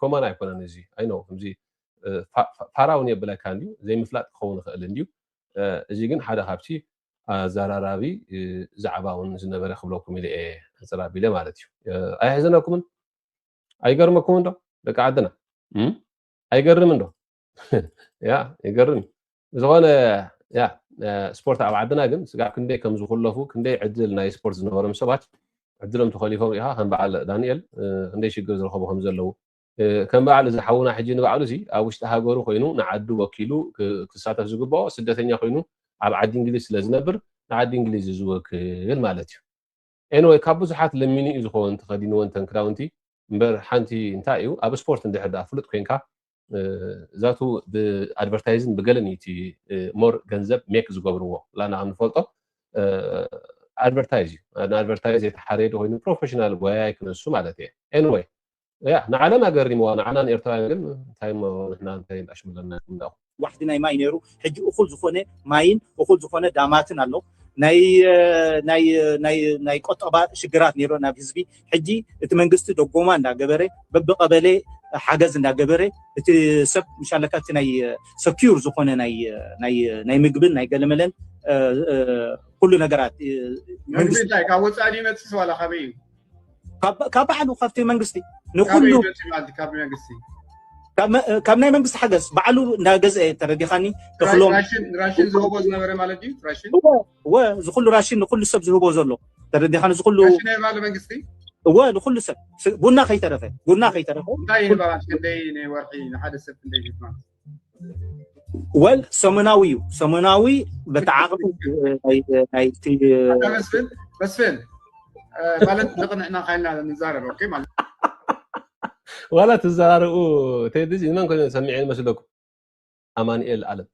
ኮመን ኣይኮነን እዚ ኣይኖ ከምዚ ፋራውን የብለካ እንድዩ ዘይምፍላጥ ክኸውን ይኽእል እንድዩ። እዚ ግን ሓደ ካብቲ ኣዘራራቢ ዛዕባ እውን ዝነበረ ክብለኩም ኢለ እየ ሕፅር ኣቢለ ማለት እዩ። ኣይሕዘነኩምን? ኣይገርመኩምን ዶ ደቂ ዓድና? ኣይገርምን ዶ? ያ ይገርም። ዝኾነ ያ ስፖርት ኣብ ዓድና ግን ስጋዕ ክንደይ ከም ዝኩለፉ ክንደይ ዕድል ናይ ስፖርት ዝነበሮም ሰባት ዕድሎም ተኮሊፎም ሪኢኻ ከም በዓል ዳንኤል ክንደይ ሽግር ዝረኸቡ ከም ዘለዉ ከም በዓል እዚ ሓውና ሕጂ ንባዕሉ እዚ ኣብ ውሽጢ ሃገሩ ኮይኑ ንዓዱ ወኪሉ ክሳተፍ ዝግብኦ ስደተኛ ኮይኑ ኣብ ዓዲ እንግሊዝ ስለ ዝነብር ንዓዲ እንግሊዝ እዩ ዝወክል ማለት እዩ። Anyway ካብ ብዙሓት ለሚኑ እዩ ዝኸውን ተኸዲንዎ እንተን ክዳውንቲ እምበር ሓንቲ እንታይ እዩ ኣብ ስፖርት እንድሕር ደኣ ፍሉጥ ኮይንካ እዛቱ ብኣድቨርታይዝን ብገለን እዩ እቲ ሞር ገንዘብ ሜክ ዝገብርዎ ላና ከም ንፈልጦ ኣድቨርታይዝ እዩ ንኣድቨርታይዝ የተሓረየ ኮይኑ ፕሮፌሽናል ጎያይ ክነሱ ማለት እየ Anyway ያ ንዓለም ኣገሪምዋ ንዓና ንኤርትራውያን ግን እንታይ እሞ ንሕና እንታይ እንዳሽምለና ንዳኹ ዋሕዲ ናይ ማይ ነይሩ ሕጂ እኹል ዝኾነ ማይን እኹል ዝኾነ ዳማትን ኣሎ ናይ ናይ ናይ ናይ ቆጠባ ሽግራት ነይሩ ናብ ህዝቢ ሕጂ እቲ መንግስቲ ደጎማ እንዳገበረ በብቀበሌ ሓገዝ እንዳገበረ እቲ ሰብ ምሻለካ እቲ ናይ ሰኪር ዝኾነ ናይ ናይ ናይ ምግብን ናይ ገለመለን ኩሉ ነገራት መንግስቲ ካብ ወፃኢ ይመፅስ ዋላ ካበይ እዩ ካብ ባዕሉ ካብቲ መንግስቲ ንኩሉ ካብ ናይ መንግስቲ ሓገዝ ባዕሉ እንዳገዝአ ተረዲኻኒ ተክሎም ራሽን ዝህቦ ዝነበረ ማለት እዩ ራሽን ወ ዝኩሉ ራሽን ንኩሉ ሰብ ዝህቦ ዘሎ ተረዲኻኒ ዝኩሉ መንግስቲ እወ ንኩሉ ሰብ ቡና ከይተረፈ ቡና ከይተረፈ እንታይ ይህባ ክንደይ ናይ ወርሒ ንሓደ ሰብ ክንደይ ይህባ ወል ሰሙናዊ እዩ ሰሙናዊ በተዓቕሚ ናይቲ መስፍን መስፍን ማለት ንቕንዕና ካይልና ንዛረብ ኦኬ ማለት ዋላ ትዘራርኡ ቴዲ እዚ ንመን ኮይኑ ሰሚዐ መስለኩም ኣማኑኤል ኣለም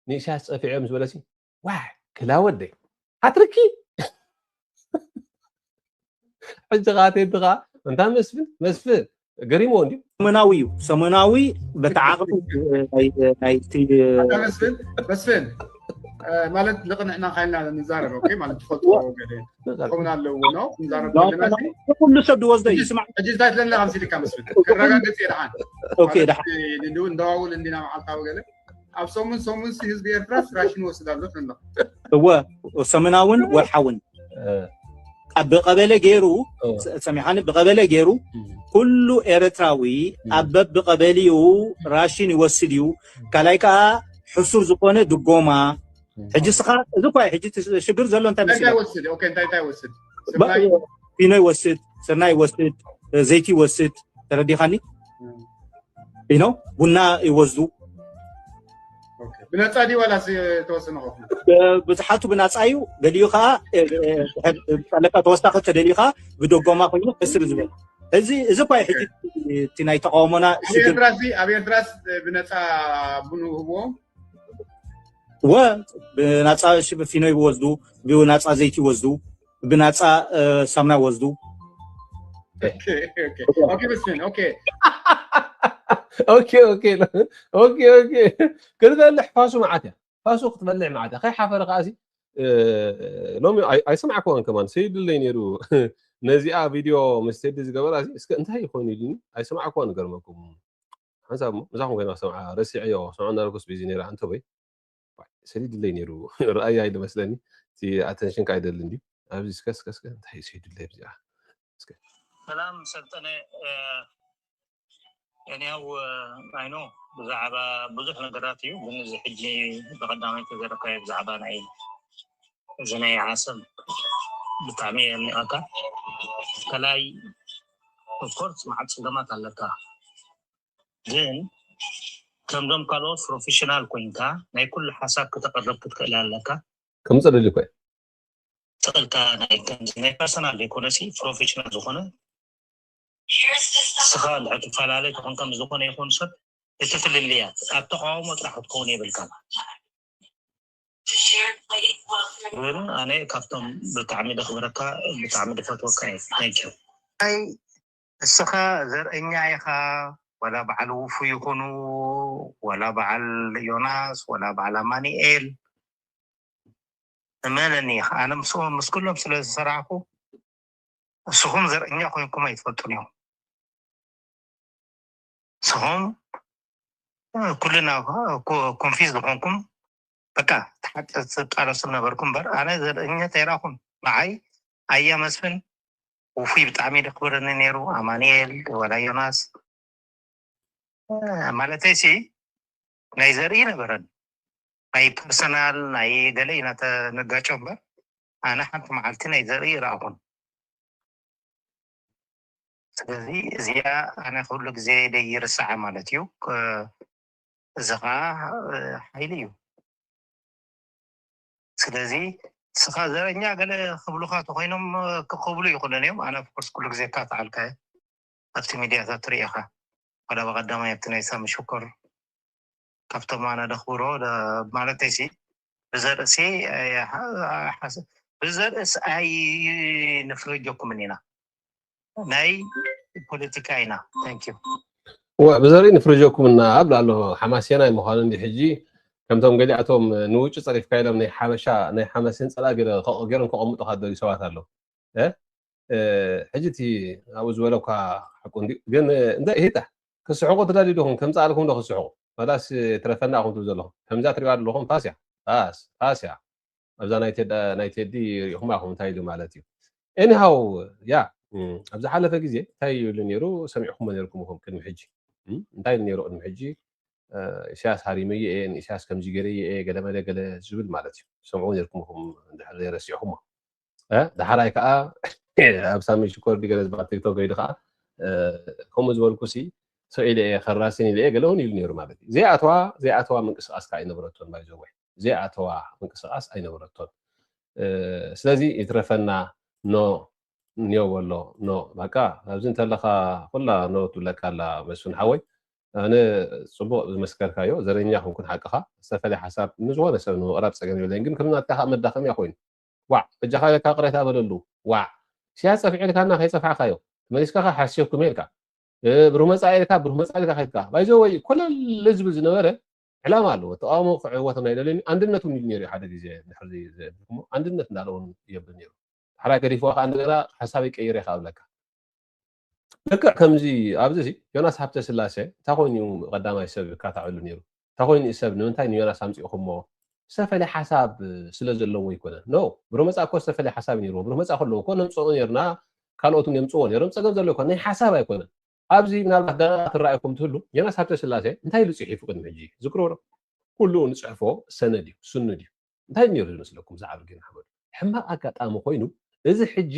ንኢሳያስ ፀፊዐ ምስ በለሲ ዋ ክላ ወደይ ሃትሪኪ ሕጂ ከዓ ቴዲ ከዓ እንታ መስፍን መስፍን ገሪሞ እንዲ ሰሙናዊ እዩ ሰሙናዊ በተዓቕሚ ናይቲ መስፍን መስፍን ማለት ንቕንዕና ካይልና ንዛረብ ኦኬ ማለት ትፈልጥዎ ገለ ክኸውን ኣለዎ ነው ንዛረብ ዘለና ኩሉ ሰብ ዝወስዶ እዩ ስማዕ ሕጂ እንታይ ትለና ከም ሲልካ መስፍን ከረጋግፅ እየ ደሓን ኦኬ ደሓን እንደዋውል እንዲና መዓልታዊ ገለ ኣብ ሰሙን ሰሙን ሲ ህዝቢ ኤርትራ ራሽን ይወስድ ኣሎ ትንሎ እወ ሰሙናውን ወርሓውን ኣብ ብቀበሌ ገይሩ ሰሚሓኒ ብቀበሌ ገይሩ ኩሉ ኤርትራዊ ኣብ በብቀበሊኡ ራሽን ይወስድ እዩ ካልኣይ ከዓ ሕሱር ዝኾነ ድጎማ ሕጂ ስኻ እዚ እኳ ሕጂ ሽግር ዘሎ እንታይ እንታይ መሲሉ ወስድ ኦኬ እንታይ እንታይ ወስድ ፊኖ ይወስድ ስርናይ ይወስድ ዘይቲ ይወስድ ተረዲኻኒ ፊኖ ቡና ይወስዱ ብነፃ ድዩ ዋላ ተወሰነ ከፍሉ ብዙሓቱ ብናፃ እዩ ገሊኡ ከዓ ለካ ተወሳኺ ተደልዩ ከዓ ብደጎማ ኮይኑ ሕስር ዝበል እዚ እዚ እኳ ሕጂ እቲ ናይ ተቃውሞና ኣብ ኤርትራሲ ኣብ ኤርትራስ ብነፃ ቡን ህብዎም ወ ብናፃ ሽብ ፊኖ ይወስዱ ብናፃ ዘይቲ ይወስዱ ብናፃ ሳምና ይወስዱ ኦኬ መስፍን ኦኬ ኦኬ ኦኬ ኦኬ ኦኬ ክትበልሕ ፋሱ መዓት እያ ፋሱ ክትበልሕ መዓት እያ ከይሓፈረ ከዓሲ ሎሚ ኣይሰማዕክዋን ከማን ሰይድለይ ነይሩ ነዚኣ ቪድዮ ምስ ቴዲ ዝገበራ እስከ እንታይ ይኮን ኢሉኒ ኣይሰማዕክዋን ገርመኩም ሓንሳብ እሞ ምሳኹም ኮይና ክሰምዓ ረሲዐዮ ክሰምዖ እናረኩስ ቢዚ ነይረ ኣንተ ወይ ሰሊድለይ ነይሩ ረኣያ ኢለ መስለኒ እቲ ኣተንሽን ካ ኣይደልን ድዩ ኣብዚ እስከ እስከ እስከ እንታይ እዩ ሰሊድለይ ኣብዚኣ እስከ ሰላም ሰልጠነ እኔው አይኖ ብዛዕባ ብዙሕ ነገራት እዩ፣ ግን እዚ ሕጂ ብቐዳማይ ተዘረካዮ ብዛዕባ ናይ እዚ ናይ ዓሰብ ብጣዕሚ የድንቐካ። ከላይ ኦፍኮርስ መዓት ፀገማት ኣለካ፣ ግን ከምዞም ካልኦት ፕሮፌሽናል ኮይንካ ናይ ኩሉ ሓሳብ ክተቐርብ ክትክእል ኣለካ። ከምፅእ ደሊ ኮ ትኽእልካ ናይ ከምዚ ናይ ፐርሰናል ዘይኮነሲ ፕሮፌሽናል ዝኾነ ንስኻ እንድሕር ትፈላለ ትኾን ከም ዝኾነ ይኹን ሰብ እቲ ፍልልያት ኣብ ተቃውሞ ጥራሕ ክትከውን የብልካ። ግን ኣነ ካብቶም ብጣዕሚ ደኽብረካ ብጣዕሚ ድፈትወካ እዩ። Thank you። ኣይ እስኻ ዘርእኛ ኢኻ፣ ወላ በዓል ውፉ ይኹኑ፣ ወላ በዓል ዮናስ፣ ወላ በዓል ኣማኒኤል፣ እመነኒ ኢኻ። ኣነ ምስ ምስ ኩሎም ስለ ዝሰራሕኩ እስኹም ዘርእኛ ኮይንኩም ኣይትፈልጡን እዮም። ንስኹም ኩልና ኮንፊዝ ዝኾንኩም በቃ ተሓቂ ትቃለሱ ነበርኩም እምበር ኣነ ዘርእኛ ተይራኹም ንዓይ ኣያ መስፍን ውፉይ ብጣዕሚ ደክብረኒ ነይሩ። ኣማኒኤል ወላ ዮናስ ማለተይ ሲ ናይ ዘርኢ ነበረን ናይ ፐርሰናል ናይ ገለ ኢና ንጋጨው እምበር ኣነ ሓንቲ መዓልቲ ናይ ዘርኢ ይረኣኹን። ስለዚ እዚኣ ኣነ ኩሉ ግዜ ደይርስዓ ማለት እዩ። እዚ ከዓ ሓይሊ እዩ። ስለዚ ንስኻ ዘረኛ ገለ ክብሉኻ ተኮይኖም ክብሉ ይኽእሉን እዮም። ኣነ ኦፍኮርስ ኩሉ ግዜ እካትዓልካ እየ ኣብቲ ሚድያታት ትርኢ ኢኻ። ወላ ብቐዳማይ ኣብቲ ናይ ሳሚ ሽኮር ካብቶም ኣነ ደኽብሮ ማለተይሲ ብዘርእሲ ብዘርእስ ኣይንፍርጀኩምን ኢና ናይ ፖለቲካ ኢና። Thank you። ብዘርኢ ንፍርጀኩም እና ኣብላ ኣሎ ሓማሴናይ ምዃኑ እንዲ ሕጂ ከምቶም ገሊኣቶም ንውጭ ፀሪፍካ ኢሎም ናይ ሓበሻ ናይ ሓማሴን ፀላኢ ገለ- ከ- ገይሮም ከቐምጡኻ ደልዩ ሰባት ኣለዉ። እ? እ፣ ሕጂ እቲ ኣብኡ ዝበለኳ ሓቁ እንዲ ግን እንታይ ይሄታ ክስሕቁ ትደልዩ ዲኹም? ከምፃኣልኩም ዶ ክስሕቁ? ፈላስ ትረፈና ኢኹም ትብሉ ዘለኹም። ከምዛ ትሪዋ ዘለኹም ፋስ እያ ፋስ ፋስ እያ። ኣብዛ ናይ ቴዲ ናይ ቴዲ ሪኢኹማ ኢኹም እንታይ ኢሉ ማለት እዩ። ኤኒሃው ያ እም፣ ኣብ ዝሓለፈ ግዜ እንታይ ይብሉ ነይሩ ሰሚዕኩሞ ነይርኩም ኢኹም ቅድሚ ሕጂ እም፣ እንታይ ኢሉ ነይሩ ቅድሚ ሕጂ እ፣ ኢሳያስ ሃሪመዮ እየ ንኢሳያስ ከምዚ ገይረዮ እየ ገለመለ ገለ ዝብል ማለት እዩ ሰምዑ ነይርኩም ኢኹም እንድሕር ዘይረሲዕኩሞ እ፣ ዳሕራይ ከዓ ኣብ ሳሚ ሽኮር ዲገለ ዝበሃል ቲክቶክ ከይዱ ከዓ እ፣ ከምኡ ዝበልኩ ሲ ሰው ኢለ እየ ከራስን ኢለ እየ ገለ እውን ኢሉ ነይሩ ማለት እዩ ዘይኣተዋ ዘይኣተዋ ምንቅስቃስ ከዓ ኣይነበረቶን ባይዘወይ ዘይኣተዋ ምንቅስቃስ ኣይነበረቶን እ፣ ስለዚ ይትረፈና ኖ ኒዮ በሎ ኖ በቃ ኣብዚ እንተለካ ኩላ ኖ ትብለካ ኣላ መስፍን ሓወይ ኣነ ፅቡቅ ዝመስከርካዮ ዘረኛ ክንኩን ሓቅኻ ዝተፈለየ ሓሳብ ንዝኾነ ሰብ ንምቅራብ ፀገም የብለይን ግን ከም ናትካ ከዓ መዳኸምያ ኮይኑ ዋዕ በጃኻ ኢለካ ቅሬታ በለሉ ዋዕ ሲያ ፀፍዒ ኢልካና ከይፀፋዕካዮ መሊስካ ከዓ ሓስየኩም ኢልካ ብሩህ መፃኢ ኢልካ ብሩህ መፃኢ ኢልካ ከይድካ ባይዘወይ ኮለል ዝብል ዝነበረ ዕላማ ኣለዎ ተቃውሞ ክዕወቶም ናይ ደልዮኒ ኣንድነት እውን ኢሉ ነይሩ ሓደ ግዜ ድሕሪ ኣንድነት እንዳለውን የብል ነይሩ ሓራ ገዲፍዋ ከዓ እንደገና ሓሳበይ ቀይረ ከዓ ብለካ ልክዕ ከምዚ ኣብዚ ዮናስ ሃብተ ስላሴ እንታይ ኮይኑ እዩ ቀዳማይ ሰብ ይካታዕሉ ነይሩ እንታይ ኮይኑ እዩ ሰብ ንምንታይ ንዮናስ ኣምፂእኩሞ ዝተፈለየ ሓሳብ ስለ ዘለዎ ይኮነ ኖ ብሩህ መፃ እኮ ዝተፈለየ ሓሳብ ነይርዎ ብሩህ መፃ ከለዎ እኮ ነምፅኦ ነርና ካልኦት እውን የምፅዎ ነይሮም ፀገም ዘሎ ይኮነ ናይ ሓሳብ ኣይኮነን ኣብዚ ምናልባት ደቂቃ ትረኣየኩም ትህሉ ዮናስ ሃብተ ስላሴ እንታይ ኢሉ ፅሒፉ ቅድሚ ሕጂ ዝክሮ ዶ ኩሉ ንፅሕፎ ሰነድ እዩ ስኑድ እዩ እንታይ ነይሩ ዝመስለኩም ብዛዕባ ብርጌድ ንሓመዱ ሕማቅ ኣጋጣሚ ኮይኑ እዚ ሕጂ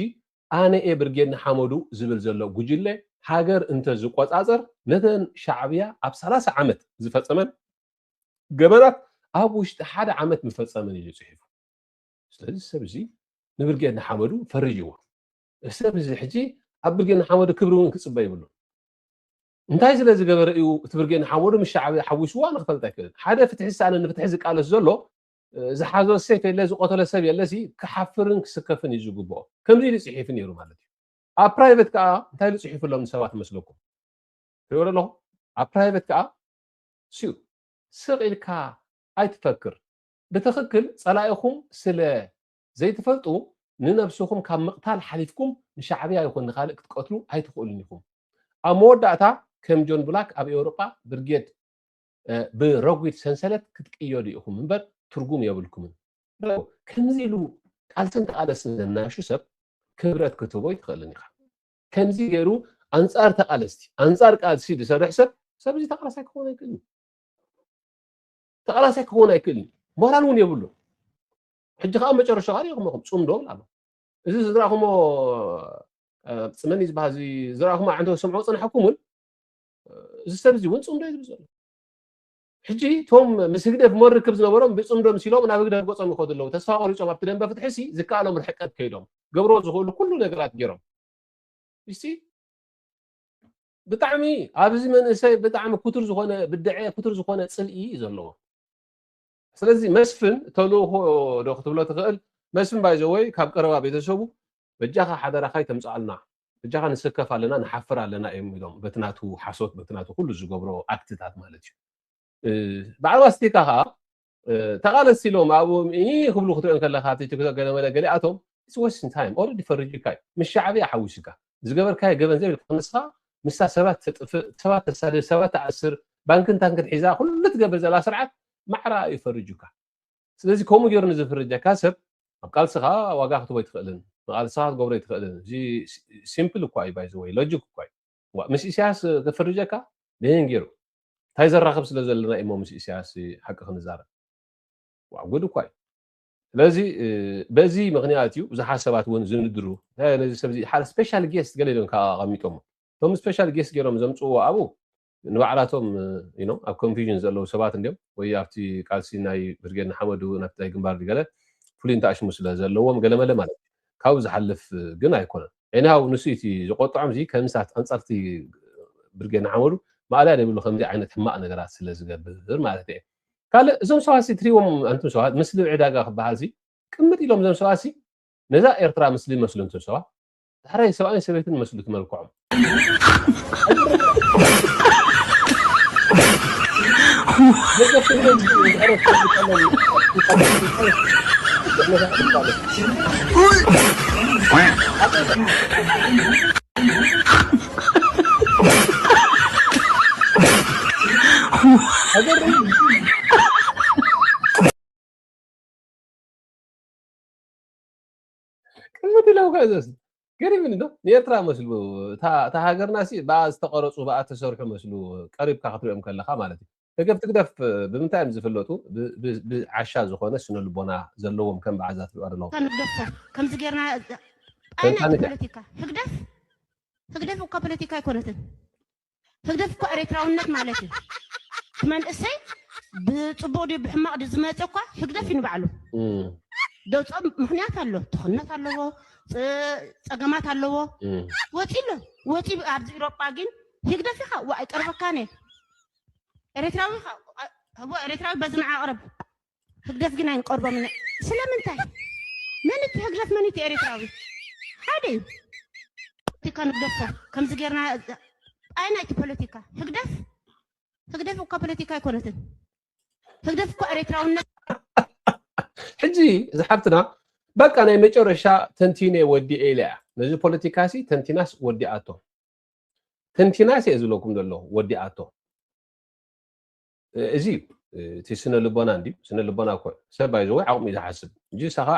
ኣነ እየ ብርጌድ ንሓመዱ ዝብል ዘሎ ጉጅለ ሃገር እንተ ዝቆፃፀር ነተን ሻዕብያ ኣብ ሰላሳ ዓመት ዝፈፀመን ገበናት ኣብ ውሽጢ ሓደ ዓመት ምፈፀመን እዩ ፅሒፉ ስለዚ ሰብ እዚ ንብርጌድ ንሓመዱ ፈርጅዎ ሰብ እዚ ሕጂ ኣብ ብርጌድ ንሓመዱ ክብሪ እውን ክፅበ ይብሉ እንታይ ስለ ዝገበረ እዩ እቲ ብርጌድ ንሓመዱ ምስ ሻዕብያ ሓዊስዋ ንክፈልጥ ኣይክእልን ሓደ ፍትሒ ዝሰኣነ ንፍትሒ ዝቃለስ ዘሎ ዝሓዞ ሴፍ የለ ዝቆተለ ሰብ የለ ሲ ክሓፍርን ክስከፍን እዩ ዝግብኦ ከምዚ ኢሉ ፅሒፉ ነይሩ ማለት እዩ ኣብ ፕራይቨት ከዓ እንታይ ኢሉ ፅሒፉሎም ንሰባት መስለኩም ትሪኦ ኣለኹም ኣብ ፕራይቨት ከዓ ስዩ ስቕ ኢልካ ኣይትፈክር ብትኽክል ፀላኢኹም ስለ ዘይትፈልጡ ንነብስኹም ካብ ምቕታል ሓሊፍኩም ንሻዕብያ ይኹን ንኻልእ ክትቀትሉ ኣይትኽእሉን ኢኹም ኣብ መወዳእታ ከም ጆን ብላክ ኣብ ኤውሮጳ ብርጌድ ብረጒድ ሰንሰለት ክትቅየዱ ኢኹም እምበር ትርጉም የብልኩምን ከምዚ ኢሉ ቃልስን ተቓለስን ዘናሹ ሰብ ክብረት ክትህቦ ይትኽእልን ኢኻ ከምዚ ገይሩ ኣንፃር ተቓለስቲ ኣንፃር ቃልሲ ዝሰርሕ ሰብ ሰብ እዚ ተቃላሳይ ክኸውን ኣይክእልን። ተቃላሳይ ክኸውን ኣይክእልን። ሞራል እውን የብሉ። ሕጂ ከዓ መጨረሻ ቃል ይኹምኹም ጽምዶ ኣሎ። እዚ ዝራኹሞ ጽመኒ ዝበሃል ዝራኹሞ ዓንተ ሰምዖ ጽንሐኩም እውን እዚ ሰብ እዚ እውን ጽምዶ እዩ ዝብል ዘሎ። ሕጂ እቶም ምስ ህግደፍ መርክብ ዝነበሮም ብጽምዶ ምሲሎም ናብ ህግደፍ ገጾም ይኸዱ ኣለዉ። ተስፋ ቆሪጾም ኣብቲ ደንበ ፍትሒ ሲ ዝከኣሎም ርሕቀት ከይዶም ገብሮ ዝኽእሉ ኩሉ ነገራት ገይሮም። እስቲ ብጣዕሚ ኣብዚ መንእሰይ ብጣዕሚ ክቱር ዝኾነ ብድዐ ክቱር ዝኾነ ጽልኢ እዩ ዘለዎ። ስለዚ መስፍን ተልእኾ ዶ ክትብሎ ትኽእል? መስፍን ባይዘወይ ካብ ቀረባ ቤተሰቡ በጃኻ ሓደራኻ ይተምፅኣልና በጃኻ ንስከፍ ኣለና ንሓፍር ኣለና እዮም ኢሎም በትናቱ ሓሶት በትናቱ ኩሉ ዝገብሮ ኣክትታት ማለት እዩ። በዓል ማስቲካ ከዓ ተቃለስ ኢሎም ኣብኡ ክብሉ ክትሪኦ ከለካ ኣብቲ ቲክቶክ ገለመለ ገሊኣቶም ወስን ታይም ኦረዲ ፈርጅካ እዩ ምስ ሻዕብያ ሓዊስካ ዝገበርካዮ ገበን ዘይብልካ ንስኻ ምስታ ሰባት ተጥፍእ ሰባት ተሳድድ ሰባት ተኣስር ባንክን ታንክን ሒዛ ኩሉ ትገብር ዘላ ስርዓት ማዕራ እዩ ፈርጁካ። ስለዚ ከምኡ ገይሩ ንዝፍርጀካ ሰብ ኣብ ቃልስኻ ዋጋ ክትቦ ኣይትኽእልን ንቃልስኻ ክትገብሮ ኣይትኽእልን። እዚ ሲምፕል እኳ እዩ ባይዘወይ ሎጂክ እኳ እዩ። ምስ ኢሳያስ ክፍርጀካ ደን ገይሩ እንታይ ዘራኽብ ስለ ዘለና እሞ ምስ ኢሳያስ ሓቂ ክንዛረብ ዋጉድ እኳ እዩ። ስለዚ በዚ ምክንያት እዩ ብዙሓት ሰባት እውን ዝንድሩ ነዚ ሰብ ሓደ ስፔሻል ጌስት ገለ ኢሎም ከዓ ኣቐሚጦሞ እቶም ስፔሻል ጌስት ገይሮም ዘምፅዎ ኣብኡ ንባዕላቶም ኣብ ኮንፊዥን ዘለዉ ሰባት እንዲም ወይ ኣብቲ ቃልሲ ናይ ብርጌድ ንሓመዱ ናብቲ ናይ ግንባር ገለ ፍሉይ እንተኣሽሙ ስለ ዘለዎም ገለመለ ማለት እዩ። ካብኡ ዝሓልፍ ግን ኣይኮነን። ኤኒሃው ንሱ እቲ ዝቆጥዖም እዚ ከምሳት ኣንጻርቲ ብርጌድ ንሓመዱ ማእለያ ዘይብሉ ከምዚ ዓይነት ሕማቕ ነገራት ስለ ዝገብር ማለት እየ። ካልእ እዞም ሰባት እዚ ትሪዎም ኣንቱም ሰባት ምስሊ ዕዳጋ ክበሃል እዚ ቅምጥ ኢሎም እዞም ሰባት እዚ ነዛ ኤርትራ ምስሊ ይመስሉ እንትን ሰባ ዳሕራይ ሰብኣይን ሰበይትን መስሉ ትመልክዖም ቅምት ኢሎም ከእዘዝ ገሪብኒ ዶ ንኤርትራ መስሉ እታ ሃገርና ሲ ብኣ ዝተቀረፁ ብኣ ተሰርሑ መስሉ ቀሪብካ ክትሪኦም ከለካ ማለት እዩ። ህገፍ ትግደፍ ብምንታይ እዮም ዝፍለጡ? ብዓሻ ዝኾነ ስነ ልቦና ዘለዎም ከም ብዓዛ ትሪኦ ኣለኹ። ንግደፎ ከምዚ ጌርና ኣይና ፖለቲካ ህግደፍ ህግደፍ እኳ ፖለቲካ ኣይኮነትን። ህግደፍ እኮ ኤርትራውነት ማለት እዩ። እቲ መንእሰይ ብፅቡቅ ድዩ ብሕማቅ ድዩ ዝመፀ እኳ ህግደፍ እዩ ንባዕሉ። ደውፅኦ ምክንያት ኣሎ። ትኽነት ኣለዎ፣ ፀገማት ኣለዎ። ወፂ ኣሎ። ወፂ ኣብዚ ኢሮጳ ግን ህግደፍ ኢኻ ዋ ኣይቀርበካን እየ። ኤርትራዊ ኢኻ እዎ ኤርትራዊ በዚ ንዓ ቅረብ። ህግደፍ ግን ኣይንቀርቦም ኢና። ስለምንታይ? መን እቲ ህግደፍ መን እቲ ኤርትራዊ? ሓደ እዩ። ፖለቲካ ንግደፎ ከምዚ ጌርና ኣይና እቲ ፖለቲካ ህግደፍ ህግደፍ እኳ ፖለቲካ ኣይኮነትን። ህግደፍ እኳ ኤርትራውነት ሕጂ ዝሓብትና በቃ ናይ መጨረሻ ተንቲነ ወዲኤ ኢለ እያ ነዚ ፖለቲካ ሲ ተንቲናስ ወዲኣቶ ተንቲናስ እየ ዝብለኩም ዘሎ ወዲኣቶ እዚ እዩ እቲ ስነ ልቦና እንዲ ስነ ልቦና እኮ ሰብ ባይዘወይ ዓቕሚ እዩ ዝሓስብ እንጂ ሳኻ